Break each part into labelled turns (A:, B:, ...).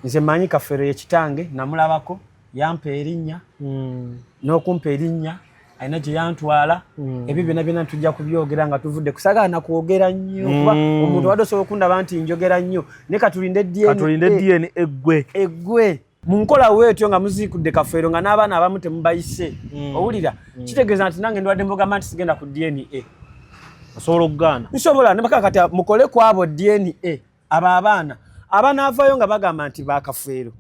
A: Nze manyi Kafeero ye kitange, namulabako, yampa erinnya n'okumpa erinnya alina gye yantwala. Ebyo byonna byonna tujja kubyogera nga tuvudde kusagala na kwogera nnyo kuba omuntu obadde osobola okundaba nti njogera nnyo, naye katulinde DNA,
B: katulinde DNA eggwe.
A: Eggwe mu nkola weetyo nga muziikudde Kafeero nga n'abaana abamu temubayise. Owulira, kitegeeza nti nange ndwadde mbogamba nti sigenda ku DNA.
B: Osobola okugaana?
A: Nsobola ne bakaka kati mukole ku abo DNA, abo abaana abanaavayo nga bagamba nti bakafeero,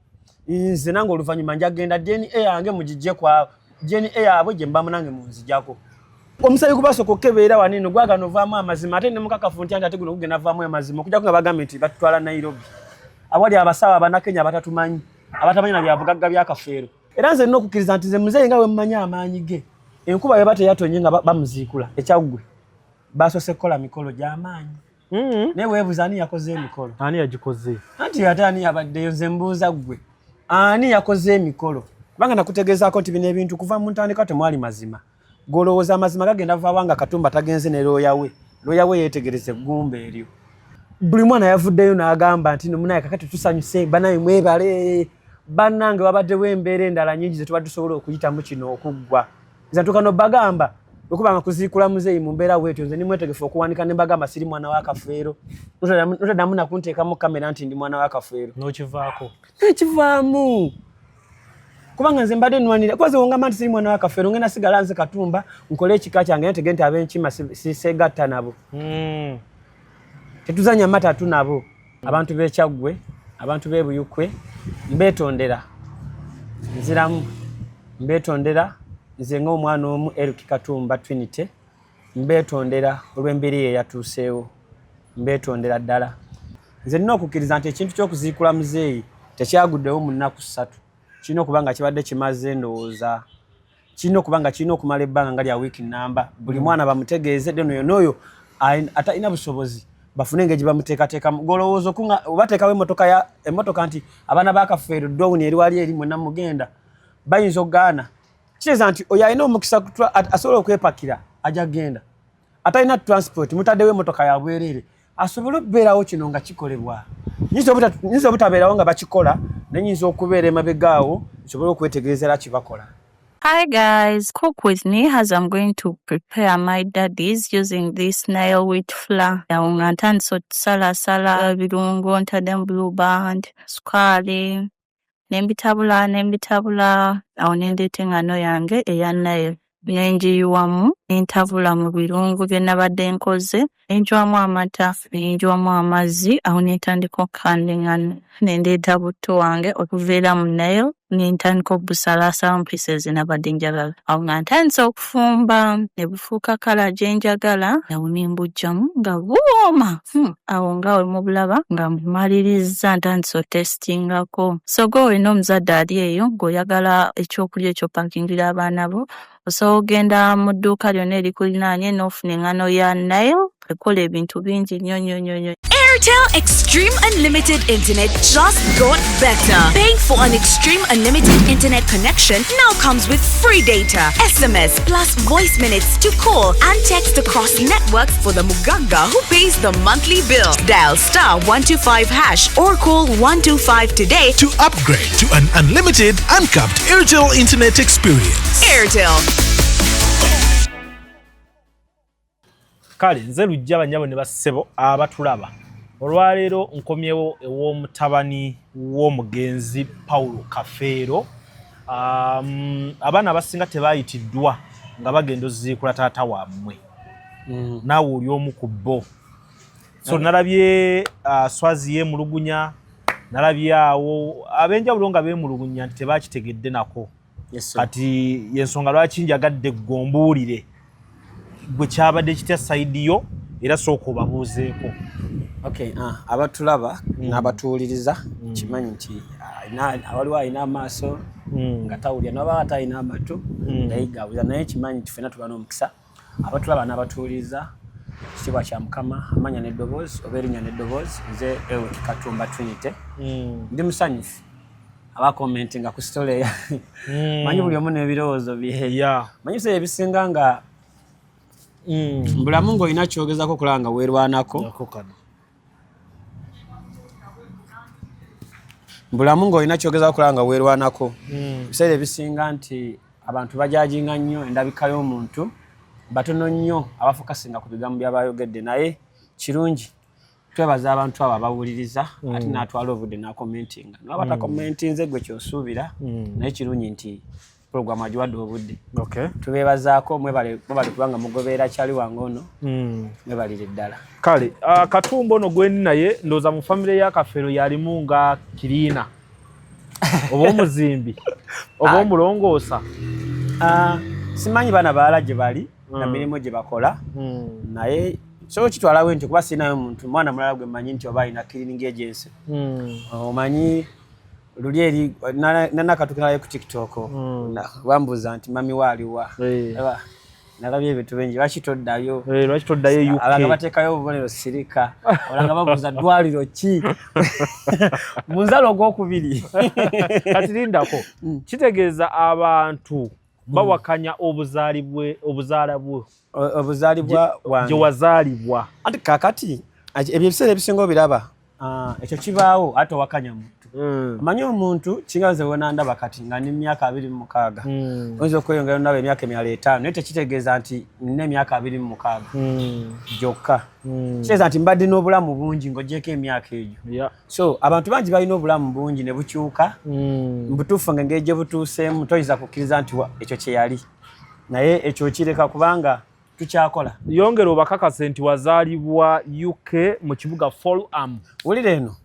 A: nze nange oluvannyuma njagenda DNA yange mugijje kwa DNA yaabwe gye mbamu nange munzijako. Omusayi gubasooka okukebeera wano eno gwagana ovaamu amazima, ate ne mukakafu nti ate guno gugenda vaamu amazima, okujjako nga bagambye nti batutwala Nairobi awali abasawo Abanakenya abatatumanyi, abatamanyi na byabugagga bya Kafeero. Era nze nina okukkiriza nti nze muzeeyi nga bwe mmanyi amaanyi ge, enkuba yeba teyatonye nga bamuziikula ekyaggwe, basoose kukola mikolo gy'amaanyi. Naye weebuuza ani yakoze emikolo?
B: Ani yagikoze?
A: Anti ate ani yabaddeyo? Nze mbuuza ggwe, ani yakoze emikolo? Kubanga nakutegeezaako nti bino ebintu kuva mu ntandikwa temwali mazima. Gw'olowooza amazima gagenda vaawa nga Katumba tagenze ne looya we? Looya we yeetegereza eggumba eryo. Buli mwana yavuddeyo n'agamba nti no munaye kakati tusanyuse, banaye mwebale, bannange wabaddewo embeera endala nnyingi ze tuba tusobola okuyitamu kino okuggwa. Nze ntuuka n'obagamba bwe nga kuziikula muzeeyi mu mbeera bwetyo, nze ndi mwetegefu okuwanika ne mbagamba siri mwana wa Kafeero. Notaddamu nakunteekamu kamera nti ndi mwana wa Kafeero.
B: N'okivaako?
A: Nekivaamu, kubanga nze mbadde nwanira kuba wongamba nti siri mwana wa Kafeero, ngenda sigala nze Katumba nkole ekika kyange, naye tege nti ab'enkima sisegatta nabo. Tetuzanya matatu nabo. Abantu b'Ekyaggwe, abantu b'e Buyukwe, mbeetondera, nziramu mbeetondera nze ng'omwana omu Eric Katumba Trinity, mbeetondera olw'embeera eyo eyatuuseewo, mbeetondera ddala. Nze nina okukkiriza nti ekintu ky'okuziikula muzeeyi tekyaguddewo mu nnaku 3, kirina okuba nga kibadde kimaze, ndowooza kirina okuba nga kirina okumala ebbanga nga lya wiiki nnamba, buli mwana bamutegeeze, then oyo n'oyo atalina busobozi bafune engeri gye bamuteekateekamu. Golowooza okunga obateekawo emmotoka ya emmotoka nti abaana ba Kafeero dowuni eri wali eri mwenna mugenda, bayinza okugaana. Kitegeeza nti oyo alina omukisa asobola okwepakira ajja kugenda, atalina transport mutaddewo emmotoka ya bwereere asobole okubeerawo kino nga kikolebwa. Nyinza obutabeerawo nga bakikola, naye nyinza okubeera emabega awo nsobole okwetegereza era kibakola.
C: Hi guys, cook with me as I'm going to prepare my daddies using this Nile wheat flour. Awo nga ntandise okusalasala ebirungo, ntaddemu Blue Band, sukaali, ne mbitabula ne mbitabula, awo ne ndeeta eŋŋano yange eya Nile ne ngiyiwamu ne ntabula mu birungo bye nabadde nkoze, ne ngywamu amata, ne ngywamu amazzi, awo ne ntandika okukanda eŋŋano. Ne ndeeta butto wange okuva mu Nile ne ntandika okubusalaasala mu pieces ze nabadde njagala. Awo nga ntandise okufumba ne bufuuka colour gye njagala, awo ne mbuggyamu nga buwooma. Awo nga we mubulaba nga mmalirizza ntandise otestingako. So gwe olina omuzadde ali eyo ng'oyagala ekyokulya eky'opakingira abaana bo, osobola okugenda mu dduuka lyonna erikulinaanye n'ofuna eŋŋano ya Nile, ekola ebintu bingi nnyo nnyo nnyo nnyo.
D: Airtel Extreme Unlimited Internet just got better. Paying for an Extreme Unlimited Internet connection now comes with free data, SMS, plus voice minutes to call and text across networks for the Muganga who pays the monthly bill. Dial *125# or call 125 today
E: to upgrade to an unlimited, uncapped Airtel Internet experience.
D: Airtel.
B: Kale nze Lujja, banyabo ne bassebo abatulaba, olwaleero nkomyewo ew'omutabani w'omugenzi Paulo Kafeero. Abaana abasinga tebayitiddwa nga bagenda oziikula taata wammwe. Naawe oli omu ku bo, so nalabye Swazi yeemulugunya, nalabye awo ab'enjawulo nga beemulugunya nti tebakitegedde nako. Kati yensonga lwaki njagadde gwe ombuulire gwe kyabadde kitya side yo, era sooka obabuuzeeko.
A: Okay, abatulaba n'abatuwuliriza, kimanyi nti waliwo alina amaaso nga tawulira, naba atalina amatu naye gawulira, naye kimanyi nti ffenna tuba n'omukisa. Abatulaba n'abatuwuliriza, kitiibwa kya Mukama, amanya n'eddoboozi oba erinnya n'eddoboozi, nze Eric Katumba Trinity. Ndi musanyufu abakomentinga ku story eya manyi buli omu n'ebirowoozo bye. Manyi biseera ebisinga nga mbulamu ng'olina kyogezako okulaba nga weerwanako.
B: Ako kano.
A: Bulamu ng'olina kyogezaako okulaba nga weerwanako. Ebiseera ebisinga nti abantu bajajinga nnyo endabika y'omuntu, batono nnyo abafokasinga ku bigambo by'abayogedde, naye kirungi twebaza abantu abo abawuliriza ate n'atwala obudde n'akomentinga, naye batakomentinze gwe kyosuubira, naye kirungi nti program agiwadde obudde. Tubeebazaako, mwebale mwebale kubanga mugoberera kyali wange ono. Mwebalire ddala.
B: Kale Katumba ono gwendi naye, ndowooza mu famire ya Kafeero yalimu nga kiriina oba omuzimbi oba omulongoosa.
A: Simanyi baana balala gye bali na mirimu gye bakola, naye so kitwalawo nti kuba sirinayo muntu mwana mulala gwe mmanyi nti oba alina cleaning agency. Omanyi luli eri nanakatukirayo ku TikTok, bambuuza nti mami waaliwa. Nalabye ebintu bingi, lwaki toddayo?
B: Eh, lwaki toddayo UK?
A: Abanga bateekayo obubonero sirika, olanga babuuza ddwaliro ki mu nzala ogwokubiri.
B: Kati lindako, kitegeeza abantu bawakanya obuzaalibwe, obuzaala bwe?
A: Obuzaalibwa bwange.
B: Gye wazaalibwa.
A: Anti kakati ebyo ebiseera ebisinga obiraba, ekyo kibaawo ate owakanya muntu. Omanyi omuntu kinga nze wenandaba kati nga ndi myaka 26, oyinza okweyongera naba emyaka emirala 5, naye tekitegeeza nti nina emyaka 26 gyokka. Kitegeeza nti mbadde n'obulamu bungi ng'ogyeko emyaka egyo. So abantu bangi balina obulamu bungi ne bukyuka. Mubutuufu nga engeri gye butuuseemu toyinza kukkiriza nti ekyo kye yali, naye ekyo kireka kubanga tukyakola.
B: Yongera obakakase nti wazaalibwa UK mu kibuga Fulham.
A: Wulira eno,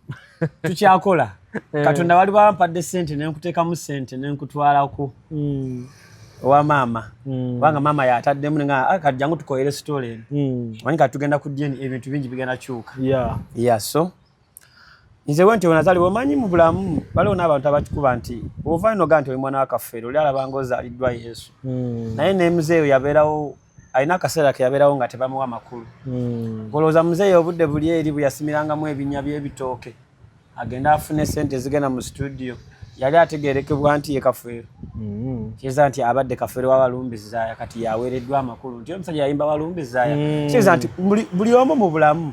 A: tukyakola. Katonda wali bampadde sente nenkuteekamu sente nenkutwalako owa maama, kubanga maama yataddemu nenga, "Ah, kati jangu tukoyere story eno." Omanyi kati tugenda ku DNA, ebintu bingi bigenda kyuka. Yeah, so nze we nti wenazaalibwa, omanyi mu bulamu waliwo n'abantu abakikuba nti bw'ovaayo nogaa nti oli mwana wa Kafeero, oli alabanga ozaaliddwa Yesu. Naye ne muzeeyo yabeerawo, alina akaseera ke yabeerawo nga tebamuwa makulu. Olowooza muzeeyo obudde buli eri bwe yasimirangamu ebinnya by'ebitooke agende afune sente ezigenda mu studio, yali ategerekebwa nti ye Kafeero? Kitegeeza nti abadde Kafeero wa Walumbizaaya, kati yaweereddwa amakulu nti omusajja yayimba Walumbizaaya. Kitegeeza nti buli omu mu bulamu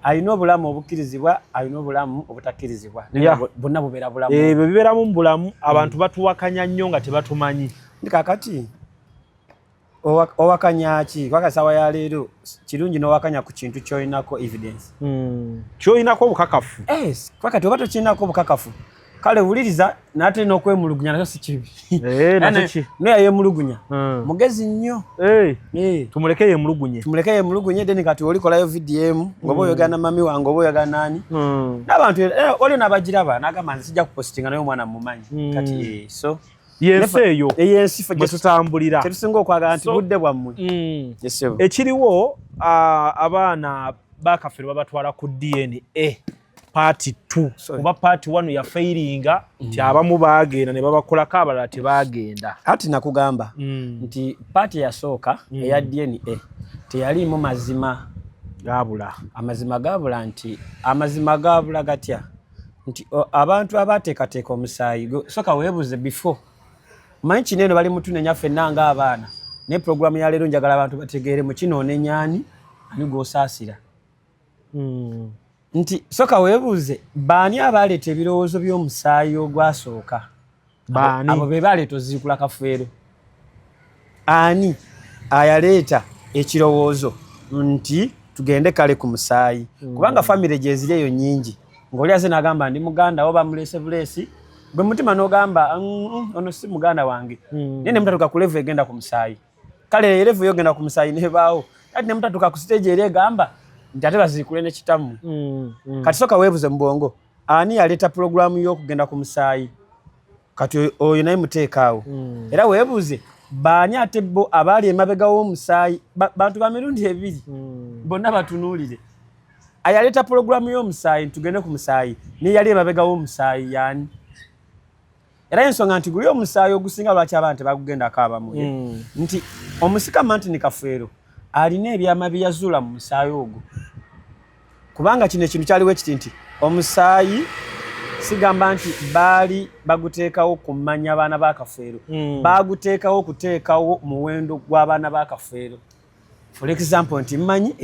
A: alina obulamu obukkirizibwa, alina obulamu obutakkirizibwa, naye bonna bubeera bulamu.
B: Ebyo bibeeramu mu bulamu, abantu batuwakanya nnyo nga tebatumanyi.
A: Ndi kakati owakanya ki? Kubanga sawa ya leero kirungi n'owakanya ku kintu ky'olinako evidence.
B: Kyolinako obukakafu.
A: Yes, kuba kati oba tokirinako obukakafu, kale wuliriza, n'ate n'okwemulugunya nakyo si kibi.
B: Eh, nakyo ki?
A: Naye yemulugunya mugezi nnyo.
B: Eh,
A: Eh,
B: tumuleke yemulugunye.
A: Tumuleke yemulugunye, then kati olikolayo vidiyo emu ng'oba oyogera na mami wange oba oyogera naani n'abantu era waliwo n'abagiraba n'agamba nti sijja kupositinga, naye omwana mumanyi kati so
B: Yensi eyo
A: eyensi ffe
B: bwe tutambulira.
A: Kyetusinga okwagala nti budde bwammwe. Yes, sir.
B: Ekiriwo, abaana bakafere babatwala ku DNA part 2.
A: Sorry.
B: Kuba part 1 yafairinga nti abamu baagenda ne babakolako, abalala tebaagenda.
A: Ati nakugamba nti part eyasooka eya DNA teyaliimu mazima.
B: Gaabula.
A: Amazima gaabula. Nti amazima gaabula gatya? Nti abantu abateekateeka omusaayi soka weebuze before manyi kino eno bali mutunenya ffenna ng'abaana, naye puroguramu ya leero njagala abantu bategeere mu kino onenyani ani gw'osaasira. Nti soka weebuuze baani abaleeta ebirowoozo by'omusaayi ogwasooka.
B: Baani?
A: Abo be baleeta oziikula Kafeero. Ani ayaleeta ekirowoozo nti tugende kale ku musaayi? Kubanga famire gyeziri eyo nyingi, ng'oli aze n'agamba ndi muganda wo, bamuleese buleesi, gwe mutima n'ogamba, ono si muganda wange." Naye ne mutatuuka ku level egenda ku musaayi. Kale level yogenda ku musaayi nebaawo, kati ne mutatuuka ku stage eri egamba nti ate baziikule ne kitammwe. Kati soka weebuze mu bwongo, ani yaleeta pulogulaamu y'okugenda ku musaayi? Kati oyo naye muteekaawo. Era weebuuze baani ate bo abaali emabega w'omusaayi. Bantu ba mirundi ebiri, bonna batunuulire. Ayaleeta pulogulaamu y'omusaayi tugende ku musaayi, naye yali emabega w'omusaayi yaani? Era ensonga nti guli omusaayi ogusinga lwaki abaana tebagugendako abamu, nti omusika Martin Kafeero alina ebyama bye yazuula mu musaayi ogwo. Kubanga kino ekintu kyaliwo ekiti nti omusaayi sigamba nti baali baguteekawo kumanya abaana ba Kafeero, baguteekawo kuteekawo muwendo gw'abaana ba Kafeero. For example, nti mmanyi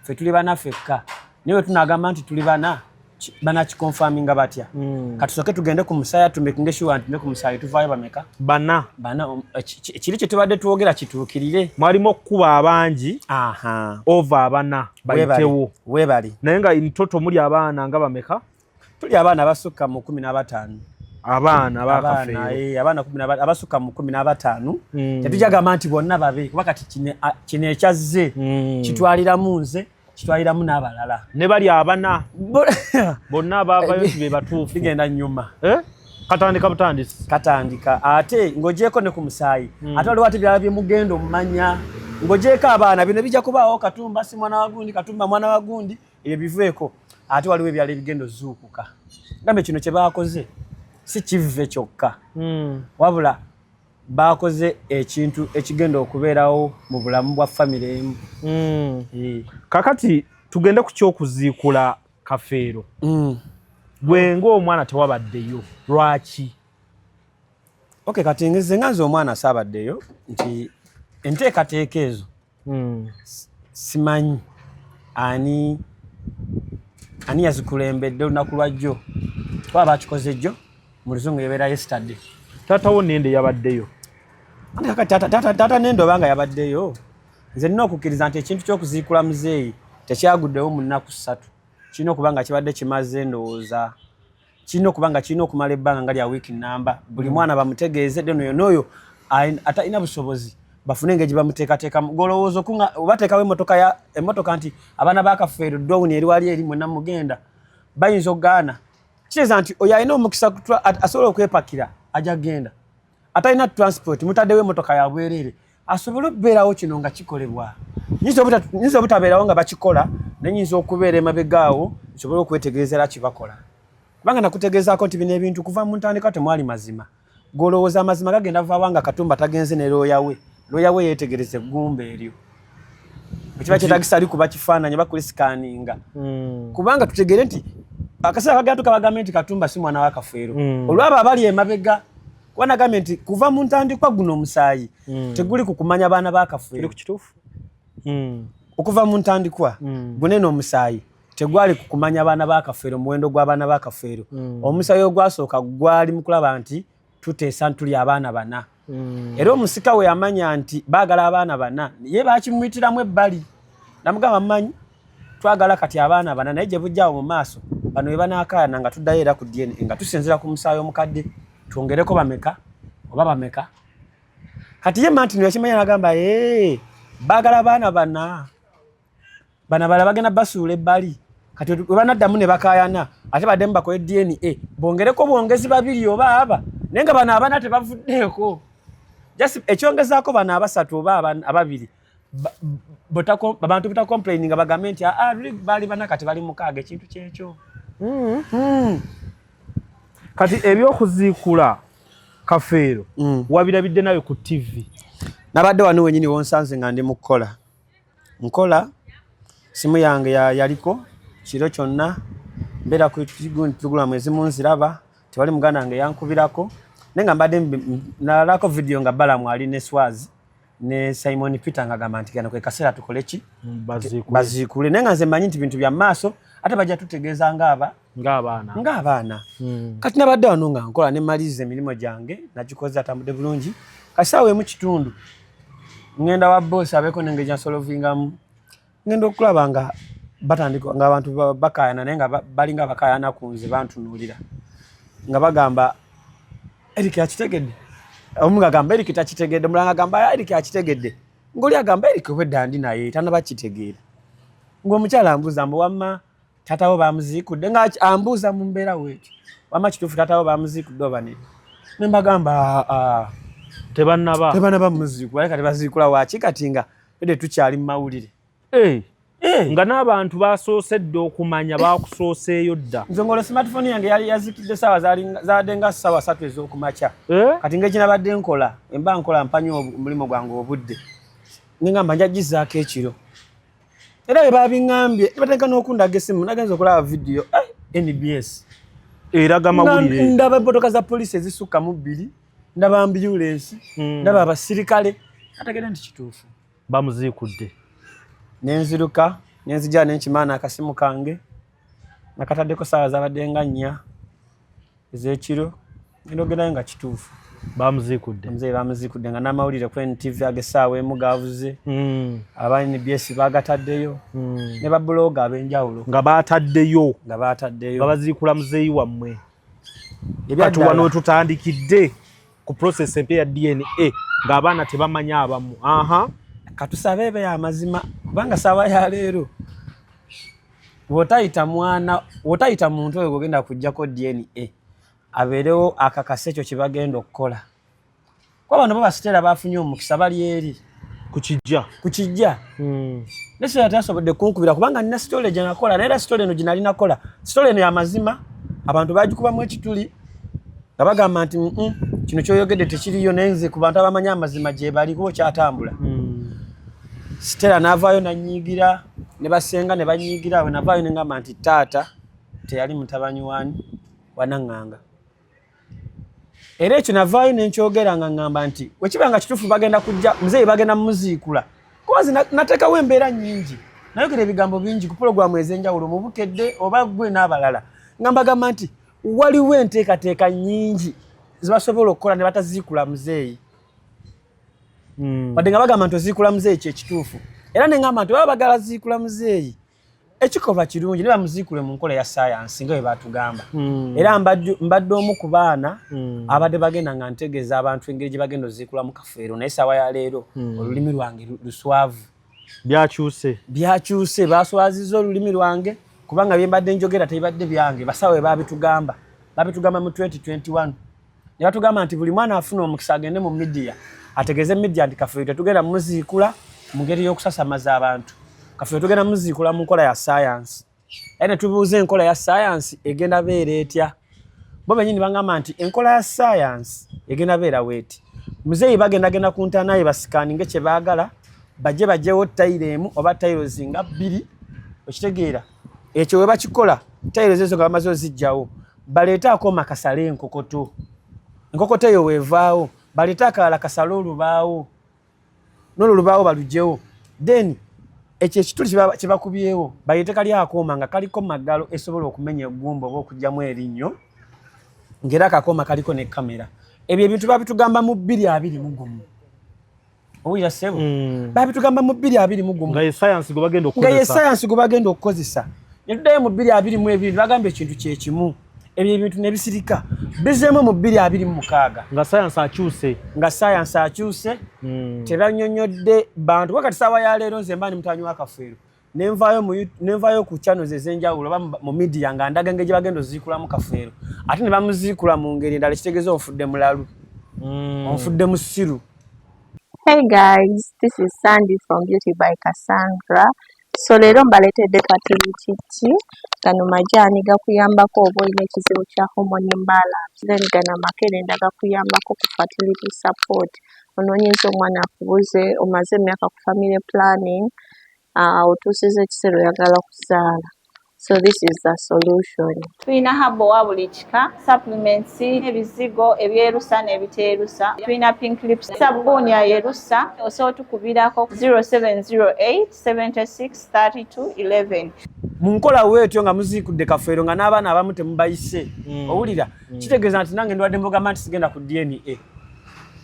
A: ffe tuli bana ffekka, naye bwe tunagamba nti tuli bana Banakiconfirminga batya? Katusooke tugende ku musaayi, tumakinge sure nti ne ku musaayi tuvaayo bameka?
B: Bana.
A: Bana. Kiri kye tubadde twogera kituukirire.
B: Mwalimu okukuba abangi over abana bayitewo.
A: Weebali.
B: Naye nga in total muli abaana nga bameka?
A: Tuli abaana abasukka mu 15.
B: Abaana
A: abaana
B: bakafeero.
A: Abaana abasukka mu 15. Tetujja gamba nti bonna babe, kuba kati kino ekyazze kitwaliramu nze, kitwaliramu n'abalala.
B: Ne bali abana bonna abaavayo nti be batuufu.
A: Bigenda nyuma.
B: Eh? Katandika butandisi.
A: Katandika ate ng'ogyeko ne ku musaayi, ate waliwo ate ebirala byemugenda omumanya ng'ogyeko abaana. Bino bijja kubaawo, Katumba si mwana wa gundi, Katumba mwana wa gundi, ebyo biveeko. Ate waliwo ebirala ebigenda ozuukuka. Gambe kino kye baakoze si kivve kyokka, wabula baakoze ekintu ekigenda okubeerawo mu bulamu bwa famire emu.
B: Kakati tugende ku kyokuziikula Kafeero. Gwe ng'omwana tewabaddeyo, lwaki?
A: Okay, kati nze nga nze omwana saabaddeyo nti enteekateeka ezo simanyi ani yazikulembedde olunaku lwajjo, kuba bakikoze jjo, mu luzungu yebeera yesterday.
B: Taata wo Nende yabaddeyo?
A: Anti kakati taata Nende obanga yabaddeyo, nze nina okukkiriza nti ekintu ky'okuziikula muzeeyi tekyaguddewo mu nnaku 3. Kirina okuba nga kibadde kimaze, ndowooza kirina okuba nga kirina okumala ebbanga nga lya wiiki namba, buli mwana bamutegeeze, then oyo n'oyo atalina busobozi bafune engeri gye bamuteekateekamu. Golowooza okunga obateekawo emmotoka ya emmotoka nti abaana ba Kafeero dowuni eri wali eri mwenna mugenda, bayinza okugaana. Kitegeeza nti oyo alina omukisa asobola okwepakira ajja kugenda, atalina transport mutaddewo emmotoka ya bwereere asobole okubeerawo kino nga kikolebwa. Nyinza obutabeerawo nga bakikola, naye nyinza okubeera emabega awo nsobole okwetegereza era kibakola, kubanga nakutegeezaako nti bino ebintu kuva mu ntandika temwali mazima. Golowooza amazima gagenda vaawa nga Katumba tagenze ne looya we? Looya we yeetegereza eggumba eryo ekiba kyetagisa ali kuba kifaananyi oba kulisikaninga, kubanga tutegeere nti akaseera kagenda tuka bagambe nti Katumba si mwana wa Kafeero. Olwabo abali emabega, kuba nagambye nti kuva mu ntandikwa guno omusaayi teguli ku kumanya baana ba Kafeero.
B: Kiri ku kituufu.
A: Okuva mu ntandikwa gunene omusaayi tegwali ku kumanya baana ba Kafeero, omuwendo gw'abaana ba Kafeero. Omusaayi ogwasooka gwali mu kulaba nti tuteesa nti tuli abaana bana. Era omusika we yamanya nti baagala abaana bana, ye bakimuyitiramu ebbali namugamba, mumanyi twagala kati abaana bana, naye gye bujjaawo mu maaso bano bwe banaakaayana nga tuddayo era ku DNA nga tusinziira ku musaayi omukadde twongereko bameka oba bameka. Kati ye Martin yakimanya nagamba, ee, baagala baana bana, bana bala bagenda basuula ebbali. Kati bwe banaddamu ne bakaayana ate baddemu bakole DNA bongereko bwongezi babiri oba aba, naye nga bano abana tebavuddeeko, just ekyongezaako bano abasatu oba ababiri. Abantu butacomplaininga bagambe nti aa luli baali bana kati bali mukaaga, ekintu kyekyo.
B: Kati ebyokuziikula Kafeero wabirabidde nawe ku TV?
A: Nabadde wano wenyini wonsanze nga ndi mu kukola, nkola, simu yange yaliko kiro kyonna, mbeera ku programu ezimu nziraba, tewali muganda wange yankubirako, naye nga mbadde nalalako video nga Balamu ali ne Swazi ne Simon Peter nga gamba nti gano ke kaseera tukole ki?
B: Baziikule.
A: Baziikule. Naye nga nze mmanyi nti bintu bya maaso, ate bajja tutegeeza ngaaba
B: ng'abaana.
A: Ng'abaana. Kati nabadde wano nga nkola ne maliriza emirimu gyange, nagikoze atambudde bulungi. Kati saawa emu kitundu ngenda wa boss abeeko nengeri gyansolovingamu, ngenda okulaba nga batandika nga abantu bakaayana, naye nga balinga bakaayana ku nze, bantunuulira nga bagamba Eric akitegedde, omu ng'agamba Eric takitegedde, omulala ng'agamba Eric akitegedde, ng'oli agamba Eric obwedda ndi naye tanaba kitegeera, ng'omukyala ambuuza mbu wamma taatawo bamuziikudde, nga ambuuza mu mbeera weeti, wamma kituufu taatawo bamuziikudde oba nedda? Ne mbagamba, "Ah, ah,
B: Tebannaba.
A: Tebanaba muziikula." Naye kati baziikula waaki kati nga edde tukyali mu mawulire?
B: Eh,
A: Eh,
B: nga n'abantu basoose dda okumanya, bakusooseeyo dda.
A: Nze ng'olwo smartphone yange yali yazikidde saawa zaadde nga ssaawa 3 ez'okumakya.
B: Eh?
A: Kati ng'ekinabadde nkola, emba nkola mpanyo omulimu gwange obudde, nengamba nja gizaako ekiro, era bwe babiŋŋambye batandika n'okundaga essimu, nagenza okulaba vidiyo, eh, NBS
B: eraga mawulire.
A: Ndaba emmotoka za poliisi ezisukka mu bbiri, ndaba ambulensi, ndaba abasirikale, ategedde nti kituufu.
B: Bamuziikudde.
A: Nenziruka nenzija nenkimaana akasimu kange. Nakataddeko saawa zabadde nga 4 ez'ekiro, ngenda ogendayo nga kituufu.
B: Bamuziikudde.
A: Omuzeeyi bamuziikudde nga n'amawulire ku NTV ag'essaawa 1 gavuze. Aba NBS bagataddeyo. Ne babuloga ab'enjawulo.
B: Nga baataddeyo.
A: Nga baataddeyo.
B: Nga baziikula muzeeyi wammwe. Kati wano tutandikidde ku process empya ya DNA ng'abaana tebamanya abamu. Aha.
A: Katusabe ebe y'amazima kubanga saawa ya leero bw'otayita mwana, bw'otayita muntu oyo gw'ogenda kuggyako DNA abeerewo akakase ekyo kye bagenda okukola. Kuba bano bo basiteera baafunye omukisa bali eri.
B: Ku kijja.
A: Ku kijja. Ne Stella tasobodde kunkubira kubanga nina story gye nakola, naye era story eno gye nali nakola, story eno ya mazima, abantu baagikubamu ekituli nga bagamba nti kino ky'oyogedde tekiriyo, naye nze ku bantu abamanyi amazima gye bali kuba okyatambula. Stella n'avaayo n'annyiigira, ne basenga ne bannyiigira, we navaayo ne ngamba nti taata teyali mutabani wani wa Naŋŋanga. Era ekyo navaayo ne nkyogera nga ŋŋamba nti bwe kiba nga kituufu bagenda kujja muzeeyi bagenda mumuziikula. Kuba nze nateekawo embeera nnyingi, nayogera ebigambo bingi ku pulogulaamu ez'enjawulo mu Bukedde oba ggwe n'abalala, nga mbagamba nti waliwo enteekateeka nnyingi ze basobola okukola ne bataziikula muzeeyi. Wadde nga bagamba nti oziikula muzeeyi kye kituufu, era ne ŋŋamba nti baba bagala ziikula muzeeyi ekikolwa kirungi ne bamuziikule mu nkola ya sayansi nga bwe batugamba. Era mbadde omu ku baana abadde bagenda nga ntegeeza abantu engeri gye bagenda oziikulamu Kafeero, naye essaawa ya leero olulimi lwange luswavu.
B: Byakyuse.
A: Byakyuse, baswazizza olulimi lwange kubanga bye mbadde njogera tebibadde byange. Basawo bwe babitugamba, babitugamba mu 2021. Ne batugamba nti buli mwana afuna omukisa agende mu media ategeeze media nti Kafeero tetugenda muziikula mu ngeri y'okusasamaza abantu. Kafeero tugenda muziikula mu nkola ya sayansi. Era ne tubuuza enkola ya sayansi egenda beera etya. Bo bennyini bangamba nti enkola ya sayansi egenda beera weeti. Muzeeyi bagendagenda ku ntaana ye basikaaninge kye baagala, bajje baggyewo tayiro emu oba tayirozi nga 2, okitegeera. Ekyo we bakikola, tayirozi ezo nga bamaze oziggyawo, baleete akooma kasale enkokoto. Enkokoto eyo weevaawo, baleete akalala kasale olubaawo. N'olwo olubaawo baluggyewo. Then ekyo ekituli kye bakubyewo, baleete kali akooma nga kaliko magalo esobola okumenya eggumba oba okuggyamu erinnyo, ng'era akakooma kaliko ne kamera. Ebyo ebintu babitugamba mu 2021. Owulira ssebo? Babitugamba mu 2021.
B: Nga ye sayansi gwe bagenda
A: Nga ye
B: okukozesa.
A: sayansi gwe bagenda okukozesa. Ne tuddayo mu 2022 bagamba ekintu kye kimu. Ebyo ebintu ne bisirika. Bizeemu mu 2026.
B: Nga sayansi akyuse.
A: Nga sayansi akyuse. Tebannyonnyodde bantu. Kuba kati ssaawa ya leero nze mba ndi mutabani wa Kafeero. Nenvaayo ku channels ez'enjawulo oba mu media nga ndaga engeri gye bagenda oziikulamu Kafeero. Ate ne bamuziikula mu ngeri endala ekitegeeza onfudde mulalu. Onfudde musiru.
F: Hey guys, this is Sandy from Beauty by Cassandra. So leero mbaleetedde fertility tea. Gano majaani gakuyambako oba olina ekizibu kya hormone imbalance. Then gano amakerenda gakuyambako ku fertility support. Onoonyeza omwana akubuze, omaze emyaka ku family planning, otuusizza ekiseera oyagala kuzaala. So this is the solution.
C: Tulina herbal wa buli kika, supplements, ebizigo ebyerusa n'ebiteerusa. Tulina pink lips, sabbuuni ayerusa. Osobola otukubirako 0708 76 32 11.
A: Mu nkola weetyo nga muziikudde Kafeero nga n'abaana abamu temubayise. Owulira? Kitegeeza nti nange ndwadde mbogamba nti sigenda ku DNA.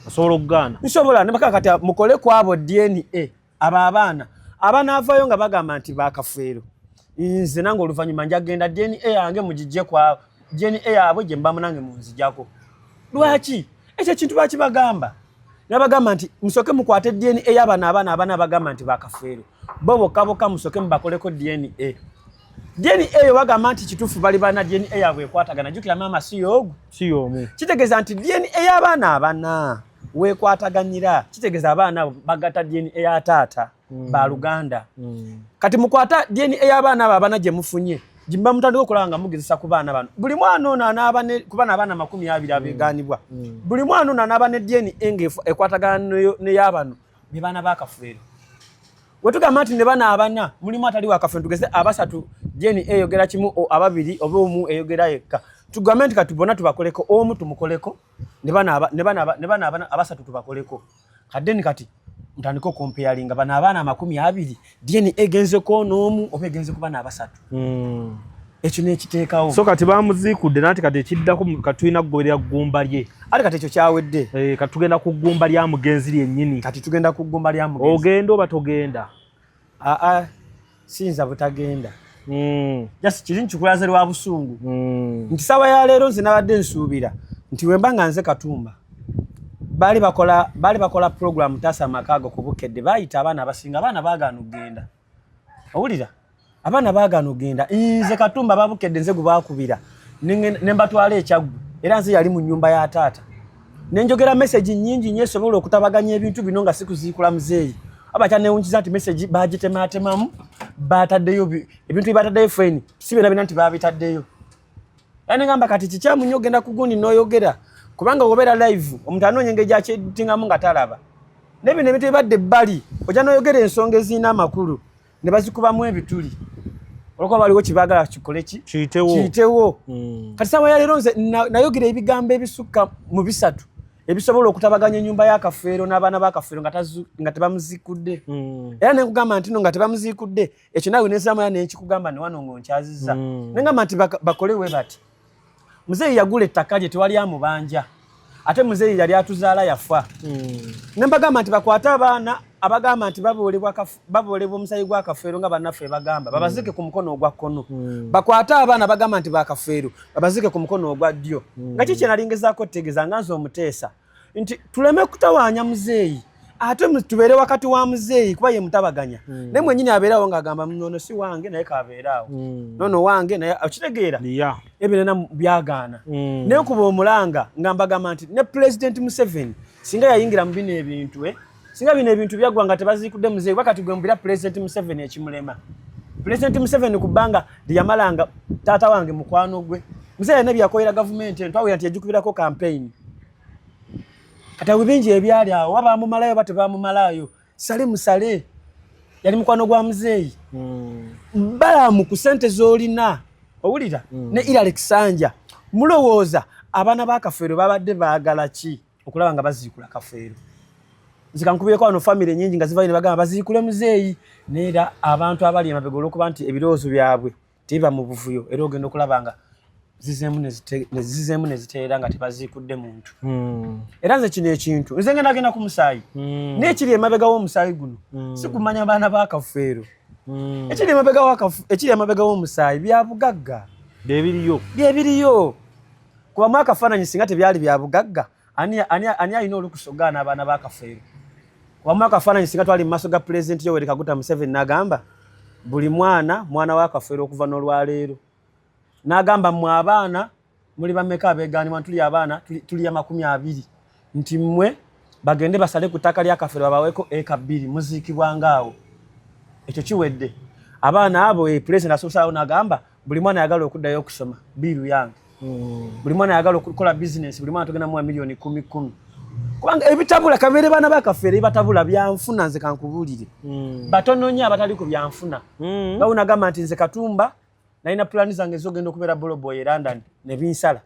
B: Osobola okugaana?
A: Nsobola, ne bakaka kati mukole ku abo DNA. Abo abaana abanaavaayo nga bagamba nti ba Kafeero, nze nange oluvannyuma njagenda DNA yange mugigye ku abo, DNA yaabwe gye mba munange munzijako. Lwaki? Ekyo ekintu bakibagamba. Ne bagamba nti musooke mukwate DNA y'abano abaana abana bagamba nti ba Kafeero. Bo bokka bokka musooke mubakoleko DNA. DNA eyo bagamba nti kituufu bali bana DNA yaabwe ekwatagana. Jjukira maama si y'ogu.
B: Si y'omu.
A: Kitegeeza nti DNA y'abaana abana weekwataganira. Kitegeeza abaana abo bagatta DNA ya taata ba luganda. Kati mukwata DNA y'abaana abo abana gye mufunye, gye muba mutandika okulaba nga mugezesa ku baana bano. Buli mwana ono anaaba ne, ku bano abaana 20 abeegaanibwa. Buli mwana ono anaaba ne DNA ng'ekwatagana n'ey'abano, be baana ba Kafeero. Bwe tugamba nti ne bano abana mulimu atali wa Kafeero, tugeze abasatu DNA eyogera kimu, ababiri oba omu eyogera yekka. Tugambe nti kati bonna tubakoleko, omu tumukoleko, ne bano abana abasatu tubakoleko. Kadde ni kati mutandike okompeyalinga bano abaana 20, DNA egenzeko n'omu oba egenze ku bano abasatu. Ekyo nekiteekawo.
B: So kati bamuziikudde nanti kati ekiddako kati tulina kugoberera ggumba lye.
A: Ate kati ekyo kyawedde.
B: Eh, kati tugenda ku ggumba lya mugenzi lyennyini.
A: Kati tugenda ku ggumba lya mugenzi.
B: Ogenda oba togenda?
A: Aa, siyinza butagenda. Just kiri nkikulaze lwa busungu. Nti sawa ya leero nze nabadde nsuubira nti wemba nga nze Katumba baali bakola program Taasa Amakaago ku Bukedde, baayita abaana abasinga, abaana baagaana okugenda. Owulira, abaana baagaana okugenda. Nze Katumba babukedde nze gwe baakubira ne mbatwala Ekyaggwe, era nze yali mu nnyumba ya taata nenjogera message nnyingi nnyo esobola okutabaganya ebintu bino nga sikuziikula muzeeyi. Aba kyanewunyiza nti message bagitematemamu, bataddeyo ebintu bye bataddeyo feni si byonna byonna nti babitaddeyo. Era negamba kati kikyamu nnyo ogenda ku gundi n'oyogera, kubanga obeera live, omuntu anoonya engeri gyakyeditingamu nga talaba. Naye bino ebintu ebibadde ebbali, ojja n'oyogera ensonga ezirina amakulu ne bazikubamu ebituli olwokuba waliwo kibaagala kikole ki?
B: Kiyitewo.
A: Kiyitewo. Kati sawa ya leero nze nayogera ebigambo ebisukka mu bisatu ebisobola okutabaganya ennyumba ya Kafeero n'abaana ba Kafeero nga tebamuzikudde. Era nenkugamba nti no nga tebamuziikudde, ekyo naawe nenziramu era nenkikugamba ne wano ng'onkyazizza. Nengamba nti bakole we bati, muzeeyi yagula ettaka lye, tewali amubanja, ate muzeeyi yali atuzaala yafa. Ne mbagamba nti bakwate abaana abagamba nti baboolebwa omusayi gwa Kafeero nga bannaffe bagamba, babazike ku mukono ogwa kkono. Bakwate abaana bagamba nti bakafeero, babazike ku mukono ogwa ddyo. Nga ki kye nali ngezaako otegeeza nga nze omuteesa nti tuleme kutawaanya muzeeyi, ate tubeere wakati wa muzeeyi kuba ye mutabaganya. Naye mwennyini abeerawo ng'agamba nono si wange, naye kabeeraawo. Nono wange, naye okitegeera. Ebyo byonna byagaana. Naye kuba omulanga nga mbagamba nti ne Pulezidenti Museveni singa yayingira mu bino ebintu, singa bino ebintu byaggwa nga tebaziikudde muzeeyi. Wakati gwe mbira Pulezidenti Museveni ekimulema, Pulezidenti Museveni kubanga lyeyamalanga taata wange mukwano gwe muzeeyi alina byakolera gavumenti eno, twawulira nti yagikubirako campaign. Kati awo bingi ebyali awo, oba bamumalayo oba tebamumalayo, sale musale yali mukwano gwa muzeeyi. Balamu ku sente z'olina owulira. Ne Irale Kisanja, mulowooza abaana ba Kafeero babadde baagala ki okulaba nga baziikula Kafeero? Nze kankubireko wano famire nyingi nga zivayo ne bagamba baziikule muzeeyi, neera abantu abali emabega olw'okuba nti ebirowoozo byabwe tebiba mu buvuyo, era ogenda okulaba nga zizeemu ne ziteera nga tebaziikudde muntu. Era nze kino ekintu nze ngenda genda ku musaayi. Naye ekiri emabega w'omusaayi guno si kumanya baana ba Kafeero. Ekiri emabega w'omusaayi bya bugagga.
B: Byebiriyo.
A: Byebiriyo, kubamu akafaananyi singa tebyali bya bugagga, ani alina olukusa ogaana abaana ba Kafeero? Kubamu akafaananyi singa twali mu maaso ga Pulezidenti Yoweri Kaguta Museveni n'agamba buli mwana mwana wa Kafeero okuva n'olwaleero, n'agamba mmwe abaana muli bameka abeegaanibwa? Tuli abaana tuli 20, nti mmwe bagende basale ku ttaka lya Kafeero babaweeko eka 2, muziikibwanga awo. Ekyo kiwedde. Abaana abo, pulezidenti asoosaawo n'agamba buli mwana ayagala okuddayo okusoma biiru yange, buli mwana ayagala okukola bizinesi, buli mwana tugenda muwa miliyoni kumi kumi, kubanga ebitabula kabeere baana ba Kafeero, ebibatabula byanfuna. Nze kankubuulire, batono nnyo abatali ku byanfuna. Nga wunagamba nti nze Katumba nalina pulani zange ezogenda okubeera boloboy e London ne binsala.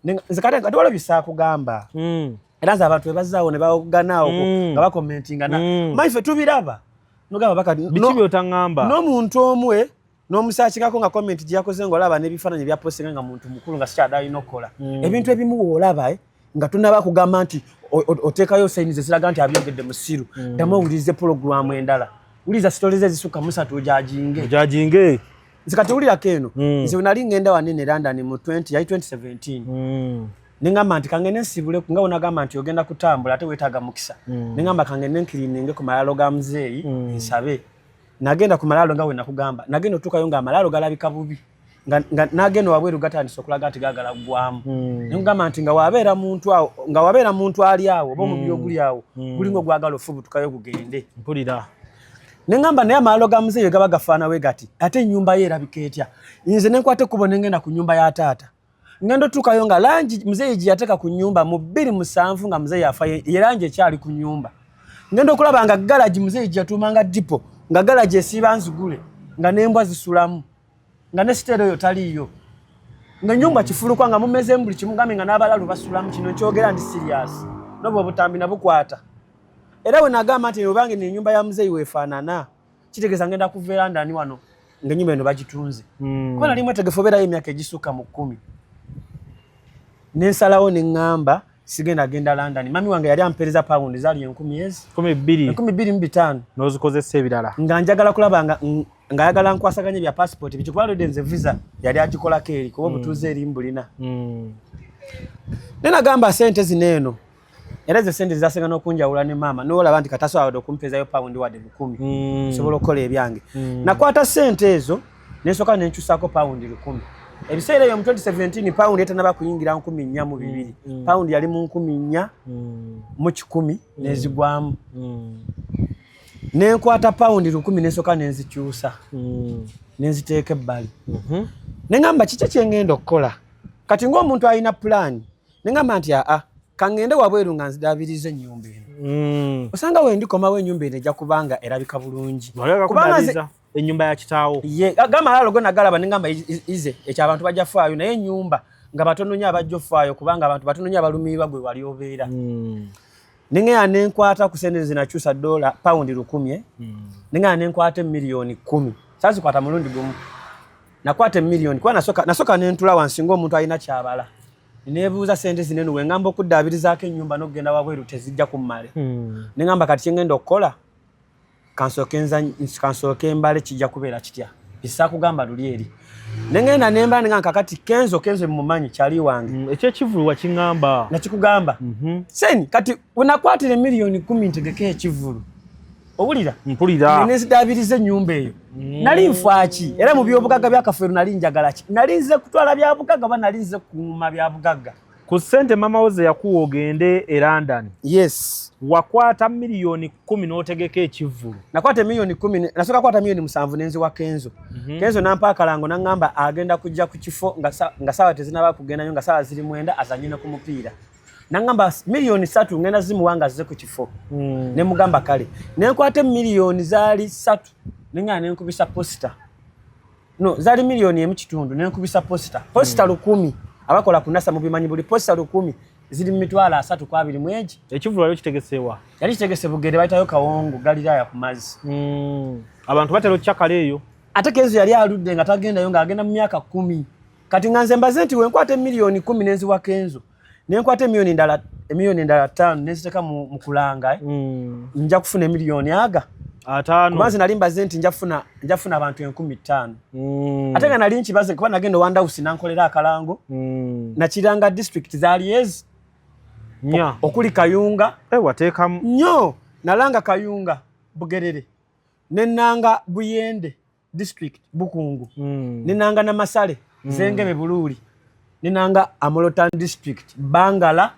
A: Nze kati kati waliwo bisaakugamba. Era nze abantu bebazaawo ne baganaawo nga bakomentinga na manyi ffe tubiraba nogamba bakati
B: Biki byotaŋŋamba?
A: N'omuntu omwe n'omusaakikako nga comment gye yakoze ng'olaba n'ebifaananyi bya postinga nga muntu mukulu nga sikyadde alina okukola ebintu ebimu. Woolaba nga tonaba kugamba nti oteekayo signs eziraga nti abyogedde musiru, ddamu owulirize pulogulaamu endala, wuliriza stories ezisukka musatu ojajinge.
B: Jajinge.
A: Nze kati wulirako eno. Nze we nali ngenda wanene London mu 20 yali 2017, neŋŋamba nti kangende nsibule nga wonagamba nti ogenda kutambula ate weetaaga mukisa. Neŋŋamba kangende nkirininge ku malaalo ga muzeeyi nsabe. Nagenda ku malaalo nga we nakugamba, nagenda otuukayo nga amalaalo galabika bubi, nga nagenda wabweru gatandise okulaga nti gaagala ggwamu. Neŋŋamba nti nga wabeera muntu awo, nga wabeera muntu ali awo oba omubiri oguli awo gulinga ogwagala ofubutukayo gugende.
B: Mpulira.
A: Neŋŋamba naye amalaalo ga muzeeyi gaba gafaanawe gati, ate ennyumba ye erabika etya? Nze nenkwata ekkubo nengenda ku nnyumba ya taata. Ngenda otuukayo nga langi muzeeyi gye yateeka ku nnyumba mu 2007 nga muzeeyi afa ye langi ekyali ku nnyumba. Ngenda okulaba nga galagi muzeeyi gye yatuumanga dipo, nga galagi esiiba nzigule, nga n'embwa zisulamu, nga ne siteera oyo taliiyo, nga ennyumba kifulukwa, nga mumezeemu buli kimu, gambe nga n'abalalu basulamu. Kino nkyogera ndi serious, nobwo obutambi nabukwata. Era we nagamba nti obange n'ennyumba ya muzeeyi weefaanana, kitegeeza ngenda kuva e London wano. Ng'ennyumba eno bagitunze, kuba nali mwetegefu obeerayo emyaka egisukka mu 10. Nensalawo neŋŋamba sigenda genda London. Mami wange yali ampeereza pawundi zaali 1000 ezi.
B: 12.
A: 2500.
B: N'ozikozesa ebirala.
A: Nga njagala kulaba nga ng'ayagala nkwasaganya bya passport biki, kuba already nze visa yali agikolako eri, kuba obutuuze eri mbulina. Naye nagamba sente zino eno, era ezo sente zasinga n'okunjawula ne maama, nolaba nti katasobola okumpeezayo pawundi wadde 1000, nsobola okukola ebyange. Nakwata sente ezo nensooka nenkyusako pawundi 1000. Ebiseera ebyo mu 2017 pawundi etanaba kuyingira 4200. Pawundi yali mu 4100 nezigwamu. Nenkwata pawundi 1000 nensooka nenzikyusa, nenziteeka ebbali. Neŋŋamba kiki kyengenda okukola kati ng'omuntu alina pulaani? Neŋŋamba nti aa, kaŋŋende wabweru nga nzidabiriza ennyumba eno. Osanga wendikomawo ennyumba eno ejja kubanga erabika bulungi. Kubanga
B: Ennyumba ya kitaawo.
A: Ye gamalalo go nagalaba, neŋŋamba ize ekyo abantu bajja faayo, naye ennyumba nga batono nnyo abajja ofaayo, kubanga abantu batono nnyo abalumirirwa gwe wali obeera. Neŋŋenda nenkwata ku sente zinakyusa dola pawundi 1000, eh? Neŋŋenda nenkwata emiliyoni 10, sazikwata mulundi gumu. Nakwata emiliyoni kuba nasooka nentula wansi ng'omuntu alina kyabala, nebuuza sente zino eno wengamba okuddaabirizaako ennyumba n'okugenda wabweru tezijja kummale. Neŋŋamba kati kyengenda okukola kansooke mbale, kijja kubeera kitya bisaakugamba luli eri. Neŋŋenda nembala, neŋŋamba kakati Kenzo, Kenzo mumanyi kyali wange.
B: Ekyekivulu wakiŋŋamba.
A: Nakikugamba. Seni kati wenakwatira emiliyoni 10 ntegeke ekivulu, owulira?
B: Mpulira.
A: Nenzidaabiriza ennyumba eyo. Nali nfaaki era mu byobugagga bya Kafeero? Nali njagala ki? Nali nze kutwala byabugagga oba nali nze kukuuma byabugagga?
B: Ku ssente mama wo ze yakuwa ogende e London,
A: Yes.
B: wakwata miliyoni 10 n'otegeka ekivvulu.
A: Nakwata emiliyoni 10, nasooka kwata miliyoni 7 nenziwa Kenzo. Kenzo nampa akalango, naŋŋamba agenda kujja ku kifo nga saawa tezinaba kugendayo, nga saawa ziri 9, azanye ne ku mupiira. Naŋŋamba miliyoni 3 ngenda zimuwa nga azze ku kifo. Ne mugamba kale. Nenkwata emiliyoni zaali 3, neŋŋenda nenkubisa poster. No, zaali miliyoni 1.5, nenkubisa poster, poster 1000. Abakola ku NASA mubimanyi, buli poster 1000 ziri mu 320,000 mwegi.
B: Ekivvulu wali okitegeseewa?
A: Yali kitegese Bugere, bayitayo Kawongo Galiraaya ku mazzi.
B: Abantu batera okucakala eyo.
A: Ate Kenzo yali aludde nga tagendayo, ng'agenda mu myaka 10 kati. Nga nze mbaze nti wenkwata emiliyoni 10 nenziwa Kenzo, nenkwata emiliyoni endala 5 nenziteeka mu kulanga, eh, nja kufuna emiliyoni aga
B: 50.
A: Kuba nze nali mbaze nti nja kufuna abantu 5000. Ate nga nali nkibaze kuba nagenda owandawusi nankolera akalango. Nakiranga district zaali ezi
B: Nya.
A: okuli Kayunga.
B: Eh, wateekamu.
A: Nnyo. Nalanga Kayunga, Bugerere, nenanga Buyende district, Bukungu, nenanga Namasale, Zengebe, Buluuli, nenanga Amolotan district, Bangala,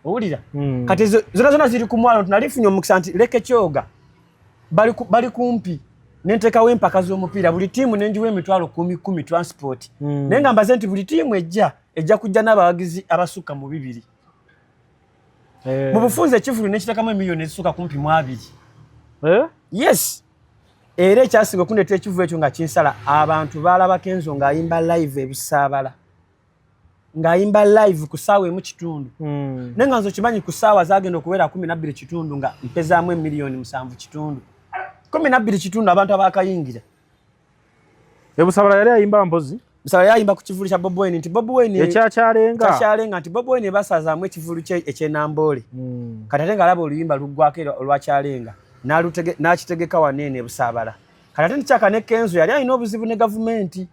A: owulira? Kati ezo zona zona ziri ku mwalo. Nali funye omukisa nti Lake Kyoga bali kumpi, nenteekawo empaka z'omupiira, buli ttiimu nenjiwa 100,000 10,000 transport. Naye nga mbaze nti buli ttiimu ejja kujja n'abawagizi abasukka mu 200. Mu bufunze ekivulu nekitekamu emiliyoni ezisukka kumpi mu 20.
B: Eh?
A: Yes, era ekyasinga okundeetera ekivu ekyo nga kinsala, abantu baalaba Kenzo ng'ayimba live ebusaabala, ng'ayimba live ku ssaawa 1.5. Naye nga nze okimanyi ku ssaawa zagenda okubeera 12.5 nga mpezaamu emiliyoni 7.5, 12.5, abantu abakayingira.
B: Ebusabala yali ayimba mpozi?
A: Busabala yayimba ku kivulu kya Bobi Wine, nti Bobi Wine
B: Ekyakyalenga.
A: Kyakyalenga, nti Bobi Wine basazaamu ekivulu kye ekyenamboole. Kati ate ng'alaba oluyimba luggwako era olwakyalenga n'akitegeka waneene ebusaabala. Kati ate ntikyaka ne Kenzo yali alina obuzibu ne gavumenti,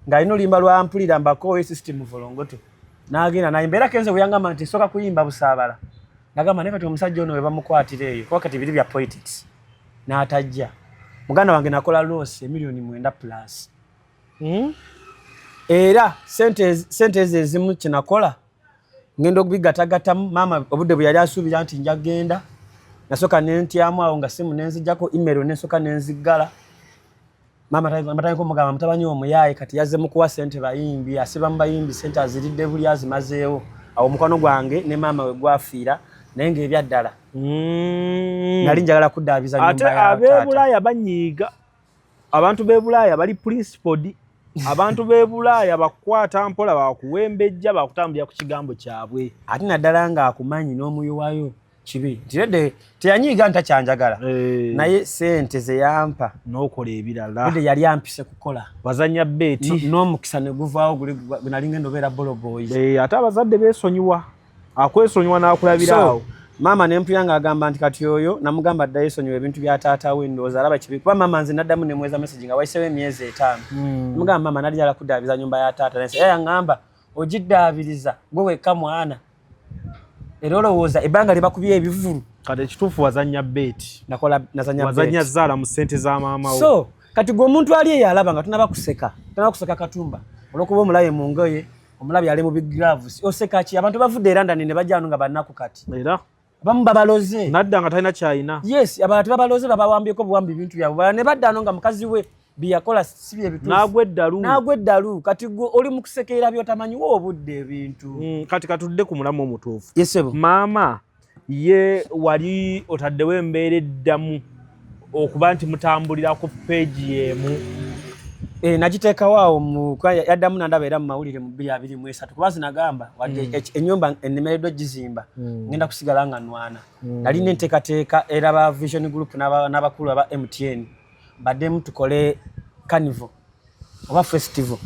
A: ng'alina oluyimba lwa mpulira mbakooye system volongoto, n'agenda nayimba. Era Kenzo bwe yangamba nti nsooka kuyimba busaabala, nagamba naye kati omusajja ono we bamukwatira eyo, kuba kati biri bya politics, n'atajja. Muganda wange, nakola loss emiliyoni 9 plus. Era sente ezo ezimu kyenakola ngenda okubigatagatamu. Maama obudde bwe yali asuubira nti nja genda, nasooka nentyamu awo nga simu nenzijjako email, nensooka nenziggala. Maama batandika omugamba mutabani omuyaaye kati yazze mu kuwa sente bayimbi, asiba mu bayimbi, sente aziridde buli azimazeewo. Awo omukwano gwange ne maama we gwafiira, naye ng'ebyaddala nali njagala kuddaabiza
B: Ate
A: nyumba ya taata.
B: Ab'ebulaaya banyiiga. Abantu b'e Bulaaya bali principled. Abantu b'e Bulaaya bakukwata mpola, bakuwembejja, bakutambulira ku kigambo kyabwe.
A: Ate naddala ng'akumanyi n'omuyiwayo. Kibi nti Lede teyanyiiga nti takyanjagala, naye sente ze yampa
B: n'okola ebirala.
A: Lede yali ampise kukola.
B: Wazanya beeti.
A: N'omukisa ne guvaawo guli gwe nali ngenda obeera boloboyi.
B: Ate abazadde beesonyiwa, akwesonyiwa n'akulabira
A: So,
B: awo.
A: Maama nempulira ng'agamba nti kati oyo namugamba ddayo esonyiwa ebintu bya taata we, ndowooza alaba kibi kuba maama nze naddamu nemweza message nga wayiseewo emyezi 5. Mugamba, maama, nali njagala kuddaabiriza nyumba ya taata, naye era yaŋŋamba ogiddaabiriza gwe wekka mwana, era olowooza ebbanga lye bakubye ebivulu.
B: Kati ekituufu wazanya beeti.
A: Nakola nazanya
B: wazanya
A: bet.
B: Zaala mu ssente za maama wo.
A: So kati gwe omuntu ali eyo alaba nga tunaba kuseka, tunaba kuseka Katumba olwokuba omulabe mu ngoye, omulabe ali mu bigloves, oseka ki? Abantu bavudde e London ne bajja wano nga bannaku kati.
B: Era
A: abamu babaloze.
B: Nadda nga talina kyayina.
A: Yes, abalala tebabaloze, babawambyeko buwambi ebintu byabwe. Balala ne badda ano nga mukazi we byeyakola si bye bituufu.
B: N'agwa eddalu.
A: N'agwa eddalu. Kati gwe oli mu kusekerera by'otamanyiwo obudde ebintu.
B: Kati katudde ku mulamu omutuufu.
A: Yes ssebo.
B: Maama ye wali otaddewo embeera eddamu okuba nti mutambulira ku page y'emu?
A: Nagiteekawo awo yaddamu nandaba era mu mawulire mu 2023, kuba zinagamba wadde ennyumba ennemereddwa gizimba, ngenda kusigala nga nwana. Nalina enteekateeka era ba Vision Group n'abakulu aba MTN baddemu tukole carnival oba festival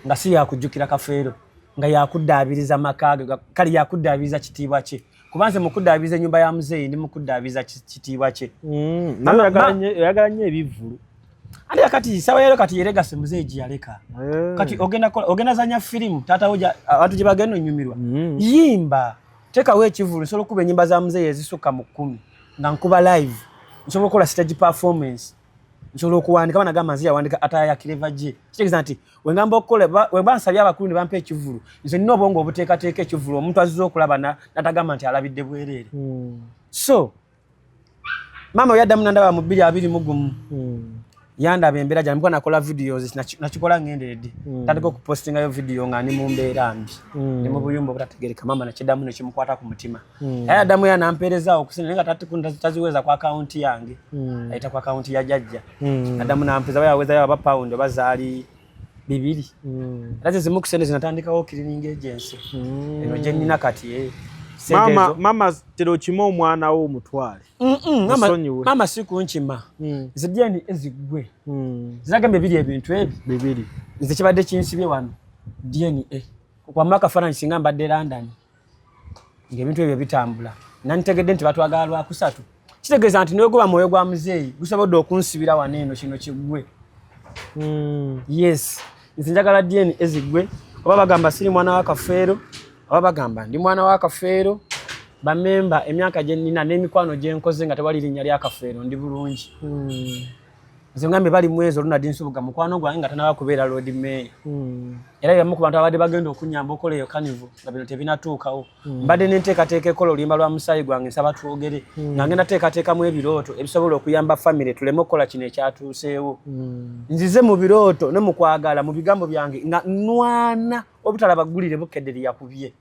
A: nga si yakujjukira Kafeero, nga yakuddaabiriza maka ge, kale yakuddaabiriza kitiibwa kye, kuba nze mukuddaabiriza ennyumba ya muzeeyi ndi mukuddaabiriza kitiibwa kye.
B: Naye oyagala nnyo ebivvulu.
A: Ate kati sawa yero kati yeregase muzeeyi gye yaleka. Kati ogenda kola, ogenda zanya firimu taata wo abantu gye bagenda onyumirwa. Yimba, teekawo ekivvulu. Nsobola okukuba ennyimba za muzeeyi ezisukka mu 10 nga nkuba live, nsobola okukola stage performance, nsobola okuwandika. Banagamba nze yawandika ataya ya Clever J, kitegeeza nti wengamba okukola wemba nsabye abakulu ne bampa ekivvulu, nze nina obwongo obuteekateeka ekivvulu omuntu azze okulaba natagamba nti alabidde bwereere. So maama we yaddamu nandaba mu 2021. Yandaba embeera gyange mukuba nakola videos, nakikola ngenderedde. Tandika okupostingayo video nga ndi mu mbeera mbi, ndi mu buyumba obutategereka. Maama nakiddamu nekimukwata ku mutima, naye addamu era nampeerezaawo okusina, naye nga taziweza ku akawunti yange, ayita ku akawunti ya jjajja. Addamu nampeeza, oba yawezayo aba pawundi oba zaali 2, era ze zimu ku sente zinatandikawo cleaning agency eno gye nnina kati, eh. Sente
B: Maama,
A: ezo-
B: maama tera okime omwana wo omutwale.
A: Mama,
B: Musonyiwe.
A: mama si kunkima, nze DNA eziggwe ziragambye biri ebintu ebi.
B: Bibiri.
A: Nze kibadde kinsibye wano DNA okwamu akafaananyi. Singa mbadde London ng'ebintu ebyo bitambula, nantegedde nti batwagala lwakusatu, kitegeeza nti negoba mwoyo gwa muzeeyi gusobodde okunsibira wano eno kino kiggwe. Yes, nze njagala DNA eziggwe. Oba bagamba siri mwana wa Kafeero, oba bagamba ndi mwana wa Kafeero, bamemba emyaka gye nnina n'emikwano gye nkoze nga tewali linnya lya Kafeero, ndi bulungi. Nze ngambye bali mwezi Ronald Nsubuga mukwano gwange nga tanaba kubeera Lord Mayor, era yamu ku bantu abadde bagenda okunyamba okukola eyo carnival nga bino tebinatuukawo. Mbadde n'enteekateeka ekola oluyimba lwa musaayi gwange, nsaba twogere, nga ngenda teekateekamu ebirooto ebisobola okuyamba famire tuleme okukola kino ekyatuuseewo. Nzize mu birooto ne mu kwagala mu bigambo byange nga nwana obutalaba ggulire Bukedde lye yakubye,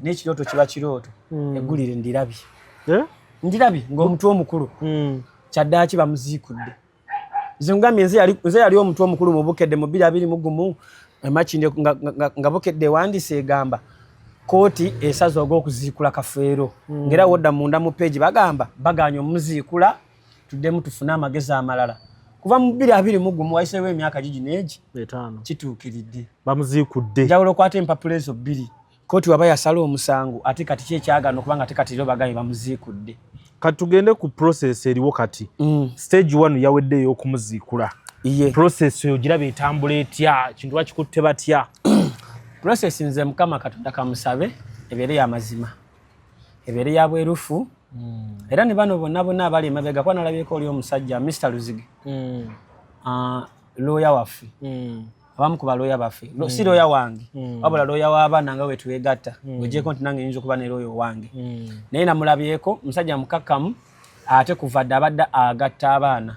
A: n'ekirooto kiba kirooto, eggulire ndirabye.
B: Eh?
A: Ndirabye ng'omutwe omukulu kyaddaaki bamuziikudde. Nze ngambye nze yali omutwe omukulu mu Bukedde mu 2021 emakindye nga Bukedde ewandiise egamba kooti esaza ogw'okuziikula Kafeero, ng'era wodda munda mu page bagamba baganye omuziikula, tuddemu tufune amagezi amalala. Kuva mu 2021 wayiseewo emyaka gigi n'egi
B: 5.
A: Kituukiridde.
B: Bamuziikudde.
A: Njawulo okwata empapula ezo bbiri. Kooti waba yasala omusango, ate kati ki ekyagaana okuba nga ate kati era bagambye bamuziikudde?
B: Kati tugende ku process eriwo kati. Stage one yawedde ey'okumuziikula.
A: Iye.
B: Process eyo giraba etambula etya? Kintu bakikutte batya?
A: Process, nze Mukama Katonda kamusabe ebeere ya mazima, ebeere ya bwerufu, era ne bano bonna bonna abali emabega, kuba nalabyeko oli omusajja Mr Luzige, looya waffe, abamu ku balooya baffe. Si looya wange, wabula looya w'abaana nga wetwegatta, ogyeko nti nange nyinza okuba ne looya owange, naye namulabyeko musajja mukakkamu, ate kuva dda abadde agatta abaana.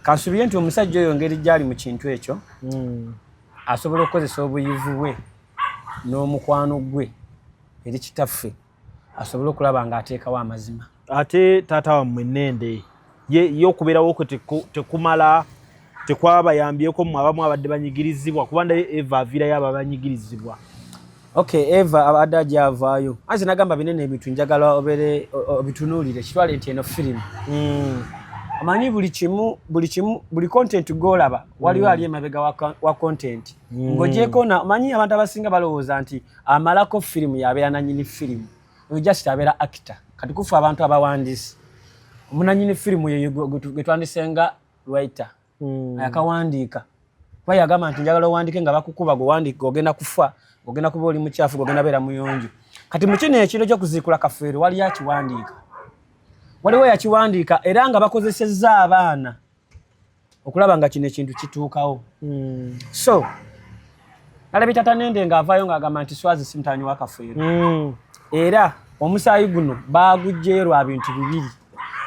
A: Kansubire nti omusajja oyo ngeri gyali mu kintu ekyo asobola okukozesa obuyivu bwe n'omukwano gwe eri kitaffe asobole okulaba ng'ateekawo amazima.
B: Ate taata wammwe Nende ye okubeerawo kwe tekumala tekwabayambyeko mmwe abamu abadde banyigirizibwa? Kuba ndaye Eva aviirayo abo abanyigirizibwa.
A: Okay, Eva abadde ajavaayo anze nagamba binene ebintu njagala obeere obitunuulire kitwale nti eno firimu. Omanyi buli kimu, buli kimu, buli content gw'olaba waliwo ali emabega wa content. Ng'ogyeko na omanyi abantu abasinga balowooza nti amalako firimu yabeera nanyini firimu, oyo just abeera actor. Kati kufa abantu abawandiisi, omunanyini firimu yeyo gwe twandisenga writer akawandiika, kuba yagamba nti njagala owandiike nga bakukuba, gwewandiika ogenda kufa, ogenda kuba oli mukyafu, ogenda beera muyonjo. Kati mu kino ekiro ky'okuziikula Kafeero waliyo akiwandiika, waliwo yakiwandiika era nga bakozesezza abaana okulaba nga kino ekintu kituukawo. So nalabye Tata Nende ng'avaayo ng'agamba nti Swazi si mutabani wa Kafeero. Era omusaayi guno baagugjeyo lwa bintu bibiri: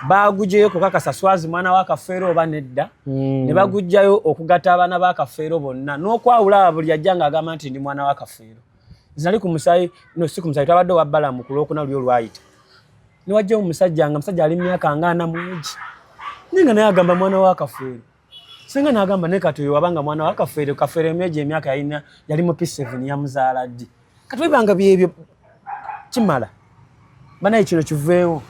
A: baagugjeyo kukakasa Swazi mwana wa Kafeero oba nedda, ne bagugjayo okugatta abaana ba Kafeero bonna n'okwawula abo buli ajja ng'agamba nti ndi mwana wa Kafeero. Nze nali ku musaayi, no, si ku musaayi, twabadde owa Balamu ku Lwokuna luli olwayita, ne wajjawo omusajja nga musajja ali mu myaka nga 40 mu egi, naye nga naye agamba mwana wa Kafeero. Singa n'agamba naye kati oyo wabanga mwana wa Kafeero, Kafeero emyejo emyaka yalina yali mu P7, yamuzaala ddi? Kati webanga byebyo kimala banaye kino kiveewo.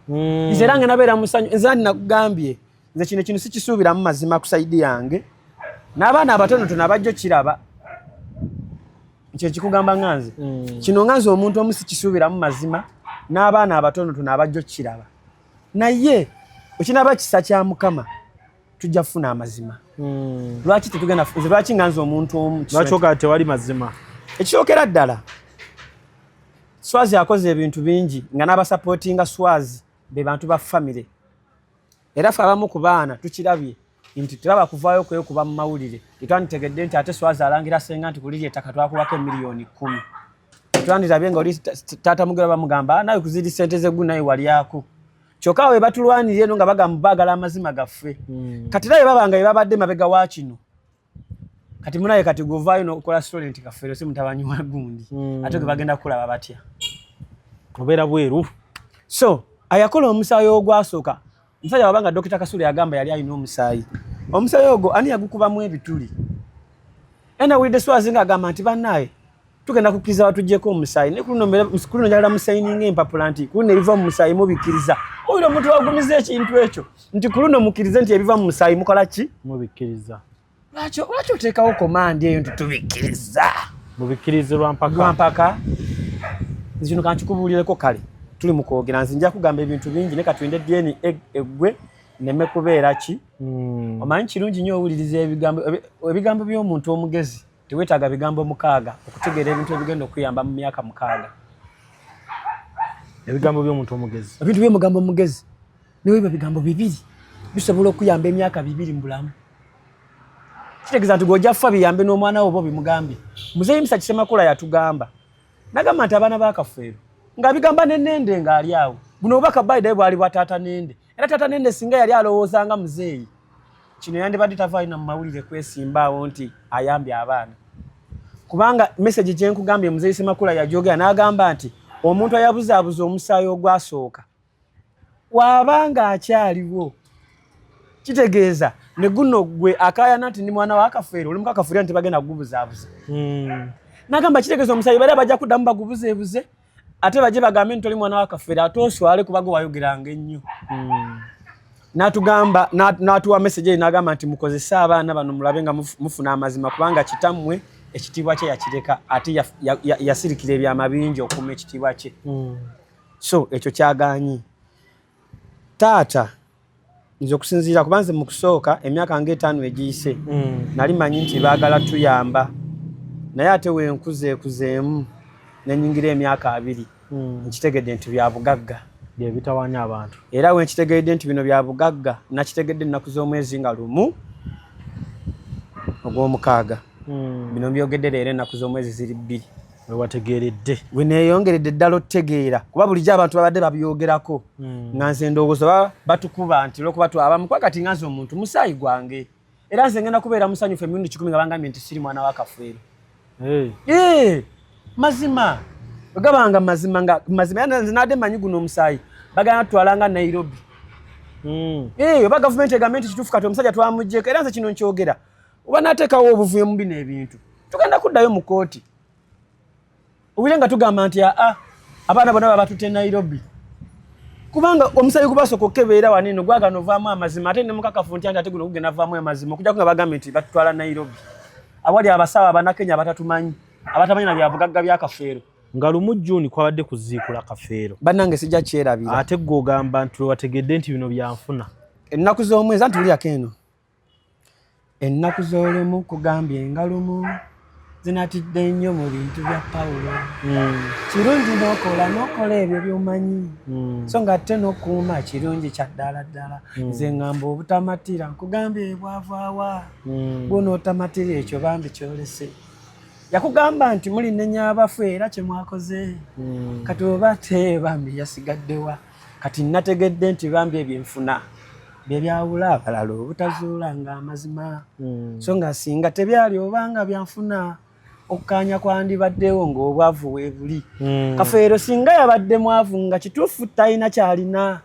A: Nze era nga nabeera musanyu, nze andi nakugambye nze kino kino sikisuubiramu mazima ku side yange n'abaana abatonotono abajja okiraba nkyo kikugamba nga nze kino nga nze omuntu omu sikisuubiramu mazima n'abaana abatonotono abajja okiraba, naye ekinaba kisa kya Mukama tujja kufuna amazima. Lwaki tetugenda? Nze lwaki nga nze omuntu omu?
B: Lwaki ogaa tewali mazima?
A: Ekisookera ddala, Swazi akoze ebintu bingi nga n'abasapootinga Swazi be bantu ba famire, era fe abamu ku baana tukirabye nti tebaba kuvaayo kwekuba mu mawulire. Tetwanditegedde nti ate Swazi alangira senga nti kuliri ettaka twakuwako 10 million. Tetwandirabye nga oli taata Mugera bamugamba, "Ah, nawe kuziri sente zeggu naye walyako." Kyokka we batulwanirira eno nga bagamba baagala amazima gaffe. Kati era bwe baba nga bwe babadde mabega wa kino, kati munaye kati govaayo n'okola story nti Kafeero si mutabanyi wa gundi, ate gwe bagenda kulaba batya?
B: Obeera bweru.
A: So ayakola omusaayi ogwasooka, omusajja wabanga Dokita Kasule yagamba yali alina omusaayi, omusaayi ogwo ani yagukubamu ebituli? Era nawulidde Swazi nga agamba nti bannaaye tugenda kukkiriza batuggyeko omusaayi, naye kuluno njagala musayininga empapula nti kuluno ebiva mu musaayi mubikkiriza. Owulira omuntu wagumiza ekintu ekyo nti kuluno mukkirize nti ebiva mu musaayi mukola ki?
B: Mubikkiriza.
A: Lwaki oteekawo command eyo nti tubikkiriza?
B: Mubikkirize lwampaka.
A: Lwampaka. Nze kino kankikubuulireko, kale tuli mu kwogera, nze nja kugamba ebintu bingi, naye katulinde DNA eggwe neme kubeera ki. Omanyi kirungi nnyo owuliriza ebigambo by'omuntu omugezi, teweetaaga bigambo 6 okutegeera ebintu ebigenda okuyamba mu myaka 6.
B: Ebigambo by'omuntu omugezi.
A: Ebintu by'omugambo omugezi newe bigambo 2 bisobola okuyamba emyaka 2 mu bulamu. Kitegeeza nti gw'ojja kufa biyambe n'omwana wo oba obimugambye. Muzeeyi Musa Kisemakula yatugamba nagamba nti abaana ba Kafeero ng'abigamba nenende ng'ali awo, buno obubaka bayirayo bwali bwa taata Nende. Era taata Nende singa yali alowooza nga muzeeyi kino yandibadde tavaayo na mu mawulire kwesimbaawo nti ayambye abaana, kubanga message gyenkugambye muzeeyi Semakula yajogera n'agamba nti omuntu ayabuzaabuza omusaayi ogwasooka waabanga akyaliwo, kitegeeza ne guno gwe akayana nti ndi mwana wa Kafeero, oli mukakafeero nti bagenda kugubuzaabuza. Nagamba kitegeeza omusaayi bali bajja kuddamu bagubuzeebuze ate bajje bagambe nti oli mwana wa Kafeero, ate oswale kuba gwe wayogeranga ennyo. N'atugamba n'atuwa message eyo n'agamba nti mukozese abaana bano mulabe nga mufuna amazima, kubanga kitammwe ekitiibwa kye yakireka ate yasirikira ebyama bingi okuuma ekitiibwa kye. So ekyo kyagaanyi taata nze okusinziira kuba nze mu kusooka emyaka nga 5 egiyise nali manyi nti baagala tuyamba, naye ate wenkuzeekuzeemu nenyingira emyaka 20 nkitegedde nti bya bugagga.
B: Byebitawanya abantu.
A: Era wenkitegedde nti bino bya bugagga, nakitegedde ennaku z'omwezi nga 1 ogw'omukaaga. Bino mbyogedde leero, ennaku z'omwezi ziri 2.
B: Wewategeeredde.
A: Weneeyongeredde ddala otutegeera, kuba bulijjo abantu babadde babyogerako nga nze ndowooza batukuba nti olwokuba twabamu, kuba kati nga nze omuntu musaayi gwange, era nze ngenda kubeera musanyufu emirundi 100 nga bangambye nti siri mwana wa Kafeero.
B: Hey.
A: Mazima wegabanga mazima nga mazima, era nze nadde manyi guno omusaayi bagenda tutwala nga Nairobi. Oba gavumenti egambe nti kituufu kati omusajja twamuggyeko. Era nze kino nkyogera, oba nateekawo obuvuyo mu bino ebintu, tugenda kuddayo mu kooti. Owulire nga tugamba nti aa abaana bonna babatutte Nairobi kubanga omusayi gubasooka okukebeera wano eno gwagana ovaamu amazima, ate ne mukakafu nti ate guno gugenda vaamu amazima okujjako nga bagambye nti batutwala Nairobi awali abasawo Abanakenya abatatumanyi, abatamanyi na byabugagga bya Kafeero.
B: Nga lumu Juni kwabadde kuziikula Kafeero.
A: Bannange sijja kyerabira.
B: Ate gwe ogamba nti lwewategedde nti bino byanfuna.
A: Ennaku z'omwezi anti wulirako eno. Ennaku z'olumu kugambye nga lumu zinatidde nnyo mu bintu bya Pawulo. Kirungi n'okola n'okola ebyo by'omanyi. So nga ate n'okuuma kirungi kya ddala ddala. Nze ŋŋamba obutamatira nkugambye bwavaawa. Gw'onootamatira ekyo bambi kyolese. Yakugamba nti mulinenya abafu era kye mwakoze. Kati oba te bambi yasigaddewa. Kati nategedde nti bambi ebyenfuna bye byawula abalala obutazuula nga amazima. So nga singa tebyali obanga byanfuna okukkaanya kwandibaddewo ng'obwavu weebuli. Kafeero singa yabadde mwavu nga kituufu talina kyalina,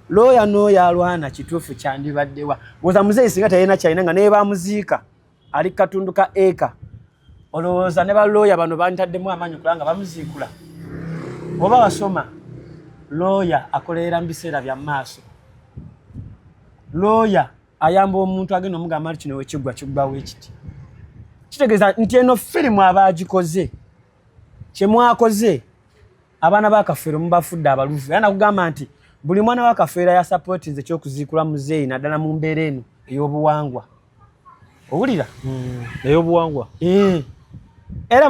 A: looya n'oyo alwana kituufu kyandibaddewa. Woza muzeeyi singa talina kyalina nga naye bamuziika ali katundu ka eka, olowooza ne balooya bano bantaddemu amaanyi okulaba nga bamuziikula? Oba wasoma looya akolerera mu biseera bya maaso. Looya ayamba omuntu agenda omugamba nti kino wekiggwa kiggwawo ekiti. Kitegeeza nti eno firimu abaagikoze kye mwakoze abaana ba Kafeero mubafudde abaluvu. Era nakugamba nti buli mwana wa Kafeero yasapootinze ekyokuziikula muzeeyi naddala mu mbeera eno ey'obuwangwa. Owulira?
B: Ey'obuwangwa.
A: Era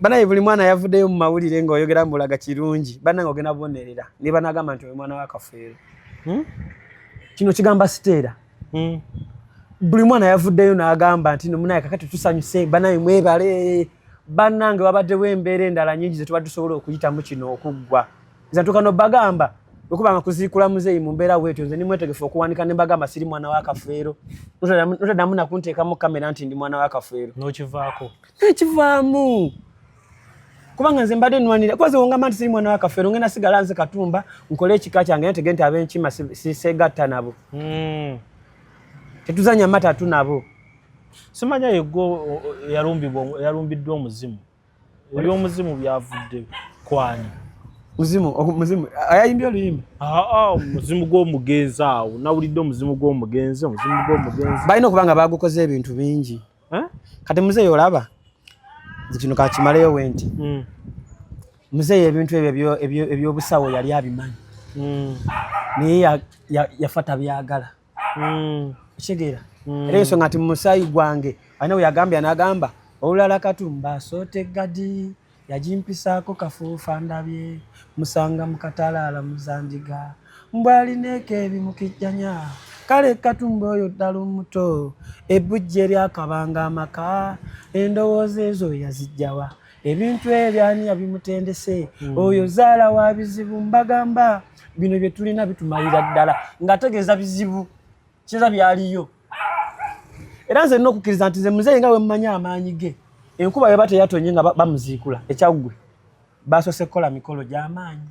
A: banaye buli mwana yavuddeyo mu mawulire ng'oyogera mbulaga kirungi, bannange ogenda bonerera ne banagamba nti oyo mwana wa Kafeero. Kino kigamba siteera. Buli mwana yavuddeyo n'agamba nti no munaye kakati tusanyuse, banaye mwebale, bannange wabaddewo embeera endala nyingi ze tuba tusobola okuyitamu kino okuggwa. Nze ntuuka n'obagamba bwe nga kuziikula muzeeyi mu mbeera bwetyo, nze ndi mwetegefu okuwanika ne mbagamba siri mwana wa Kafeero. Notaddamu nakunteekamu kamera nti ndi mwana wa Kafeero.
B: N'okivaako.
A: Nekivaamu. Kubanga nze mbadde nnwanira, kuba nze wongamba nti siri mwana wa Kafeero, ngenda sigala nze Katumba nkole ekika kyange ntege nti ab'enkima sisegatta nabo. Tetuzannya matatu nabo.
B: Simanya yeggo yalumbiddwa omuzimu. Ebyomuzimu byavudde kwani?
A: Muzimu ayayimbye oluyimba.
B: Omuzimu gw'omugenzi awo nawulidde omuzimu gw'omugenzi, omuzimu gw'omugenzi.
A: Balina okuba nga bagukoze ebintu bingi. Kati muzeeyi olaba nze kino kakimaleyo we nti muzeeyi ebintu ebyo ebyobusawo yali abimanyi, naye yafa tabyagala. Okitegeera? Era ensonga nti mu musaayi gwange alina we yagambye n'agamba olulala Katumba asoote gadi yagimpisaako kafuufa ndabye musanga mu katalaala muzandiga mbw'alineeko ebimukijjanya kale Katumba oyo ddala omuto ebbujje eryakabanga amaka endowooza ezo yazijjawa ebintu ebyo ani yabimutendese oyo zaala wa bizibu mbagamba bino bye tulina bitumalira ddala ng'ategeeza bizibu kiza byaliyo. Era nze nina okukkiriza nti nze muzeeyi nga bwe mmanyi amaanyi ge, enkuba yaba teyatonye nga bamuziikula ekyaggwe basoose kukola mikolo gy'amaanyi.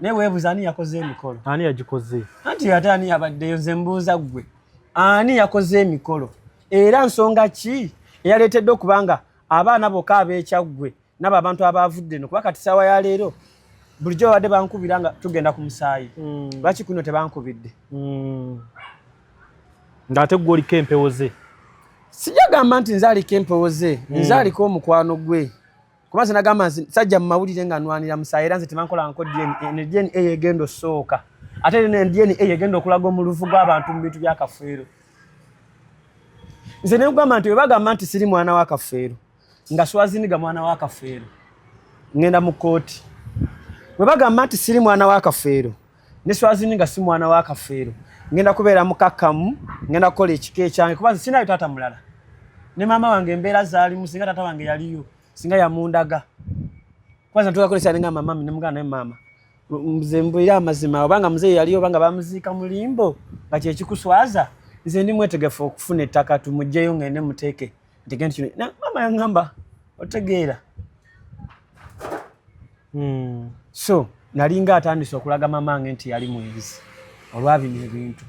A: Naye weebuuza ani yakoze emikolo?
B: Ani yagikoze?
A: Anti ate ani yabaddeyo? Nze mbuuza ggwe, ani yakoze emikolo? Era nsonga ki eyaleetedde okuba nga abaana bokka ab'ekyaggwe nabo abantu abaavudde eno? Kuba kati ssaawa ya leero bulijjo babadde bankubira nga tugenda ku musaayi, lwaki kuno tebankubidde?
B: Ng'ate ggwe oliko empewo ze.
A: Sijja gamba nti nze aliko empewo ze, nze aliko omukwano gwe. Kuba nze nagamba nti sajja mu mawulire nga nwanira musaayi, era nze tebankola nko DNA, ne DNA egenda osooka. Ate ne DNA egenda okulaga omuluvu gw'abantu mu bintu bya Kafeero. Nze ne nkugamba nti bwe bagamba nti siri mwana wa Kafeero, nga Swaziniga mwana wa Kafeero, ngenda mu kkooti. Bwe bagamba nti siri mwana wa Kafeero, ne Swaziniga si mwana wa Kafeero, ngenda kubeera mukakkamu, ngenda kukola ekika ekyange, kuba nze sinayo taata mulala. Ne maama wange embeera zaalimu, singa taata wange yaliyo, singa yamundaga. Kwanza ntuuka kukolesa ne ngamba mami, ne mugamba naye maama, nze mbulira amazima, obanga muzeeyi yaliyo, obanga bamuziika mu limbo, nga kye kikuswaza, nze ndi mwetegefu okufuna ettaka tumuggyeyo ngende muteeke. Ntegende kino. Na maama yangamba, otegeera. So, nalinga atandise okulaga maama wange nti yali mwenzi olwa bino ebintu.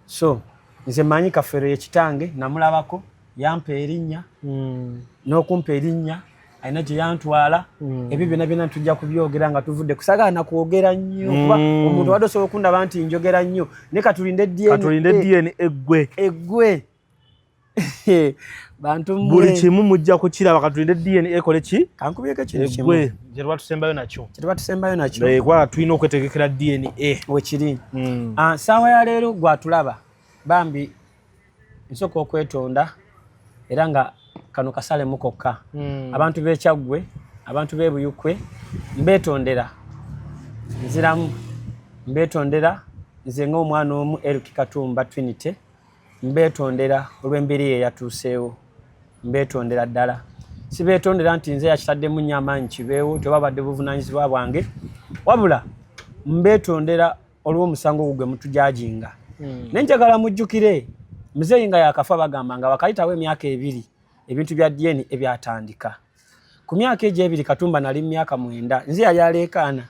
A: So, nze mmanyi Kafeero ye kitange, namulabako, yampa erinnya, n'okumpa erinnya. Alina gye yantwala. Ebyo byonna byonna tujja kubyogera nga tuvudde kusagala na kwogera nnyo, kuba omuntu wadde osobola okundaba nti njogera nnyo, naye katulinde DNA.
B: Katulinde DNA eggwe.
A: Eggwe, bantu mmwe.
B: Buli kimu mujja kukiraba. Katulinde DNA ekole ki?
A: Kankubyeko ekintu kimu.
B: Eggwe, kyetuba tusembayo nakyo.
A: Kyetuba tusembayo nakyo.
B: Kuba tulina okwetegekera DNA.
A: Wekiri. Ah, saawa ya leero gwatulaba, bambi nsooka okwetonda, era nga kano kasalemu kokka. Abantu b'Ekyaggwe, abantu b'e Buyukwe, mbeetondera, nziramu mbeetondera. Nze ng'omwana omu Eric Katumba Trinity, mbeetondera olw'embeera eyo eyatuuseewo. Mbeetondera ddala. Sibeetondera nti nze yakitaddemu nnyo amaanyi kibeewo, tebabadde buvunaanyizibwa bwange, wabula mbeetondera olw'omusango ogwo gwe mutujajinga. Naye njagala mujjukire, muzeeyi nga yakafa, bagamba nga wakayitawo emyaka 2 ebintu bya DNA ebyatandika. Ku myaka egyo 2, Katumba nali mu myaka 9. Nze yali aleekaana,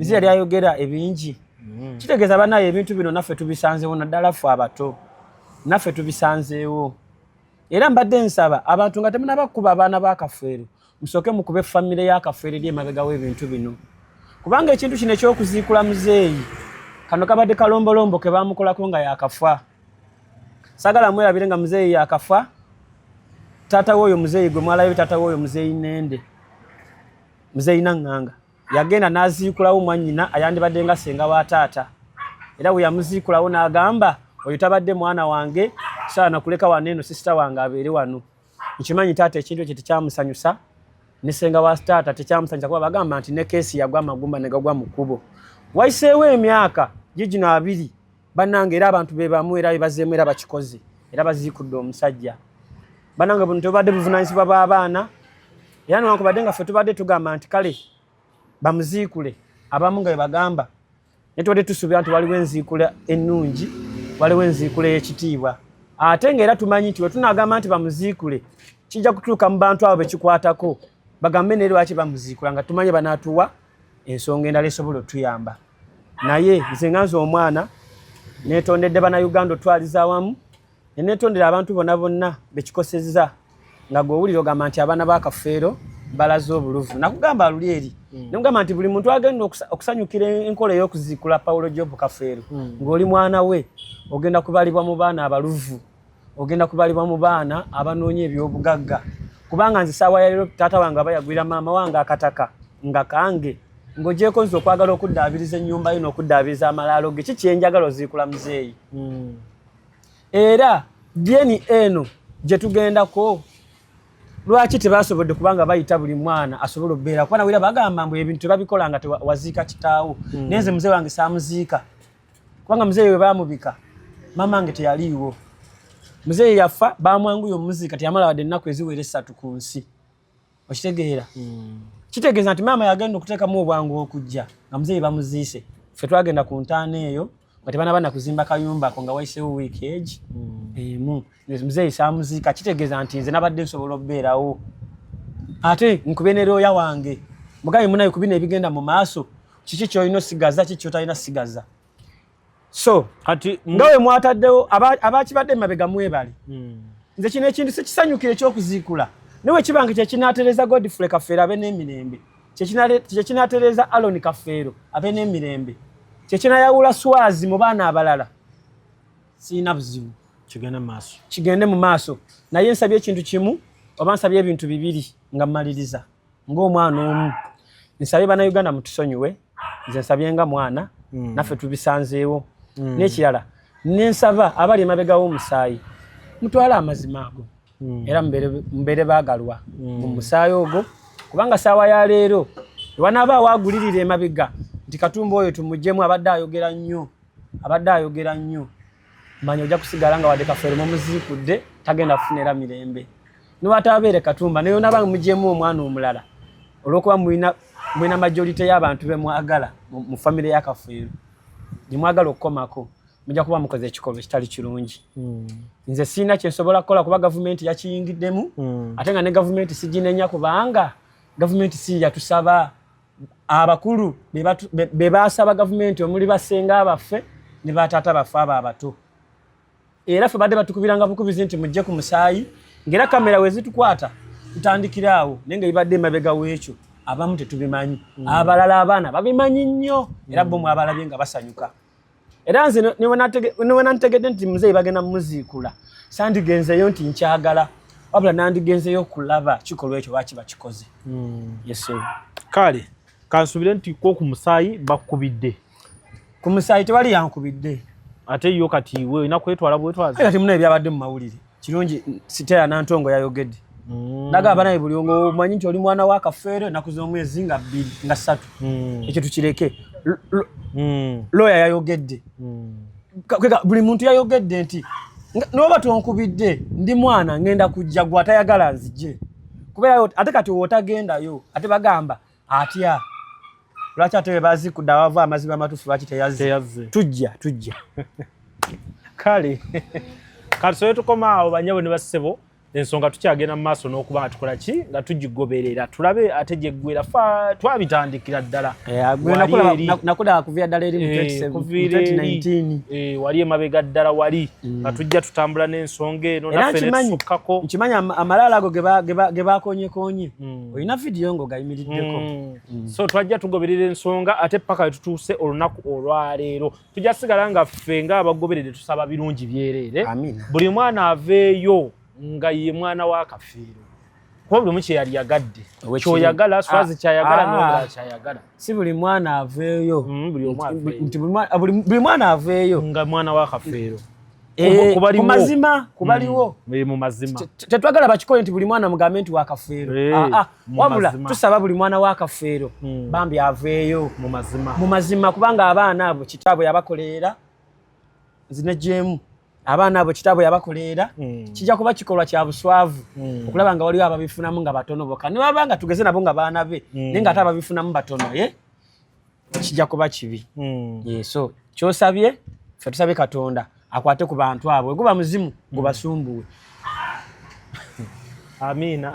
A: nze yali ayogera ebingi. Kitegeeza banaye ebintu bino naffe tubisanzeewo, naddala ffe abato, naffe tubisanzeewo. Era mbadde nsaba abantu, nga temunaba kukuba abaana ba Kafeero, musooke mukube famire ya Kafeero eri emabega w'ebintu bino, kubanga ekintu kino ekyokuziikula muzeeyi kano kabadde kalombolombo ke bamukolako nga yakafa. Saagala mwerabire nga muzeeyi yakafa, taata w'oyo muzeeyi gwe mwalabye, taata w'oyo muzeeyi Nende, muzeeyi Naŋŋanga, yagenda n'aziikulawo mwannyina ayandibadde nga senga wa taata. Era bwe yamuziikulawo n'agamba, "Oyo tabadde mwana wange, saana kuleka wano eno, sister wange abeere wano." Nkimanyi taata ekintu ekyo tekyamusanyusa, ne senga wa taata tekyamusanyusa, kuba bagamba nti ne keesi yagwa amagumba ne gagwa mu kkubo. Wayiseewo emyaka gigino 20, bannange, era abantu be bamu, era bebazeemu, era bakikoze, era baziikudde omusajja. Bannange, buno tebubadde buvunaanyizibwa bw'abaana. Era newankubadde nga ffe tubadde tugamba nti kale bamuziikule, abamu nga bebagamba, naye tubadde tusuubira nti waliwo enziikula ennungi, waliwo enziikula ey'ekitiibwa. Ate ng'era tumanyi nti wetunaagamba nti bamuziikule, kijja kutuuka mu bantu abo bekikwatako bagambe, "Naye lwaki bamuziikula?" Nga tumanyi banaatuwa ensonga endala esobola otuyamba. Naye nze nga nze omwana, netondedde Bannayuganda otwaliza awamu, nenetondera abantu bonna bonna bekikosezza. Nga gweowulira ogamba nti abaana ba Kafeero balaze obuluvu, nakugamba luli eri nemugamba nti buli muntu agenda okusanyukira enkola ey'okuziikula Paulo Job Kafeero, ng'oli mwana we, ogenda kubalibwa mu baana abaluvu, ogenda kubalibwa mu baana abanoonya ebyobugagga. Kubanga nze saawa yaleero taata wange aba yagwira maama wange akataka nga kange, ng'ogyeko nze okwagala okuddaabiriza ennyumba ye n'okuddaabiriza amalaalo ge, ki kyenjagala oziikula muzeeyi? Era DNA eno gye tugendako, lwaki tebasobodde? Kubanga bayita buli mwana asobola okubeera, kuba nawira bagamba mbu ebintu tebabikola nga waziika kitaawo. Naye nze muzeeyi wange saamuziika, kubanga muzeeyi we baamubika maama wange teyaliiwo. Muzeeyi yafa bamwanguya omuziika, teyamala wadde ennaku eziwera 3 ku nsi. Okitegeera? Kitegeeza nti maama yagenda okuteekamu obwangu okujja nga muzeeyi bamuziise. Ffe twagenda ku ntaana eyo nga tebanaba nakuzimba kayumba ako, nga wayiseewo wiiki egi emu. Muzeeyi saamuziika, kitegeeza nti nze nabadde nsobola okubeerawo, ate nkube ne looya wange, mugabe munaye ku bino ebigenda mu maaso, kiki kyolina osigaza, kiki kyotalina sigaza. So
B: kati
A: nga we mwataddewo abakibadde emabega, mwebale. Nze kino ekintu sikisanyukira ekyokuziikula, naye wekibanga kyekinatereza Godfrey Kafeero abe n'emirembe, kyekinatereza Alon Kafeero abe n'emirembe, kyekinayawula Swazi mu baana abalala, siina buzibu.
B: Kigende mu maaso.
A: Kigende mu maaso. Naye nsabye ekintu kimu, oba nsabye ebintu bibiri nga mmaliriza. Ng'omwana omu, nsabye Bannayuganda mutusonyiwe. Nze nsabye nga mwana, naffe tubisanzeewo. N'ekirala nensaba abali emabega w'omusaayi, mutwale amazima ago, era mubeere baagalwa mu musaayi ogwo, kubanga saawa ya leero ewanaaba awaagulirira emabega nti Katumba oyo tumugyemu, abadde ayogera nnyo, abadde ayogera nnyo, manya ojja kusigala nga wadde Kafeero mumuziikudde, tagenda kufuna era mirembe. Niwatabeere Katumba, naye onaba mugyemu omwana omulala, olwokuba mulina majority y'abantu bemwagala mu famire ya Kafeero gyemwagala okukomako, mujja kuba mukoze ekikolwa ekitali kirungi. Nze siina kyensobola kukola, kuba gavumenti yakiyingiddemu, ate nga ne gavumenti siginenya, kubanga gavumenti si yatusaba. Abakulu be basaba gavumenti, omuli basenga baffe ne bataata baffe abo abato. Era ffe badde batukubiranga bukubizi nti mujje ku musaayi, ng'era kamera we zitukwata Tutandikira awo, naye nga ebibadde emabega w'ekyo abamu tetubimanyi. Abalala abaana babimanyi nnyo, era bo mwabalabye nga basanyuka. Era nze ne we nantegedde nti muzeeyi bagenda mumuziikula, sandigenzeyo nti nkyagala, wabula nandigenzeyo okulaba kikolwa ekyo lwaki bakikoze. Yes, sir.
B: Kale kansubire nti ko ku musaayi bakubidde.
A: Ku musaayi tewali yankubidde.
B: Ate yo kati we olina kwetwala bwetwazi.
A: Kati muna ebyabadde mu mawulire kirungi Sitera Nantongo yayogedde. Nagamba naye buli ongo omanyi nti oli mwana wa Kafeero ennaku z'omwezi nga 2 nga 3. Ekyo tukireke. Lawyer yayogedde. Buli muntu yayogedde nti n'oba tonkubidde ndi mwana ngenda kujja, gwe atayagala nzije. Kubeera ate kati w'otagendayo ate bagamba atya lwaki ate bwe bazikudde awava amazima amatuufu lwaki teyazze?
B: Teyazze.
A: Tujja.
B: Kale kati tukoma awo banyabo ne bassebo, ensonga tukyagenda mu maaso n'okuba nga tukola ki, nga tugigoberera tulabe ate gyeggwera. Fa twabitandikira ddala.
A: Gwe
B: Wali eri.
A: Nakulaba kuviira ddala eri mu 27 mu
B: kuviira eri,
A: 2019.
B: Wali emabega ddala wali nga tujja tutambula n'ensonga eno
A: Era
B: naffe ne tusukkako.
A: Nkimanyi amalaalo ago ge bakonyekonye, olina vidiyo ng'ogayimiriddeko.
B: So twajja tugoberera ensonga ate paka we tutuuse olunaku olwaleero. Tujja sigala nga ffe ng'abagoberedde tusaba birungi byereere.
A: Amina.
B: Buli mwana aveeyo nga ye mwana wa Kafeero, kuba buli omu kye yali yagadde kyoyagala, Swazi kyayagala, n'omulala kyayagala.
A: Si buli mwana aveeyo.
B: Buli omu aveeyo.
A: Nti buli mwana aveeyo
B: nga mwana wa Kafeero.
A: Ku mazima kubaliwo.
B: Mu mazima.
A: Tetwagala bakikole nti buli mwana mugambe nti wa Kafeero.
B: Mu
A: Wabula
B: mazima.
A: tusaba buli mwana wa Kafeero bambi aveeyo
B: mu mazima.
A: Mu mazima, kubanga abaana abo kitaabwe yabakoleera. Nzine gyemu abaana abo kitaabwe yabakoleera. Kijja kuba kikolwa kya buswavu okulaba nga waliwo ababifunamu nga batono bokka, ne baba nga tugeze nabo nga baana be, naye nga ate ababifunamu batono, ye kijja kuba kibi. Yeah, so kyosabye ffe tusabye Katonda akwate ku bantu abo, guba muzimu gubasumbuwe.
B: Amiina.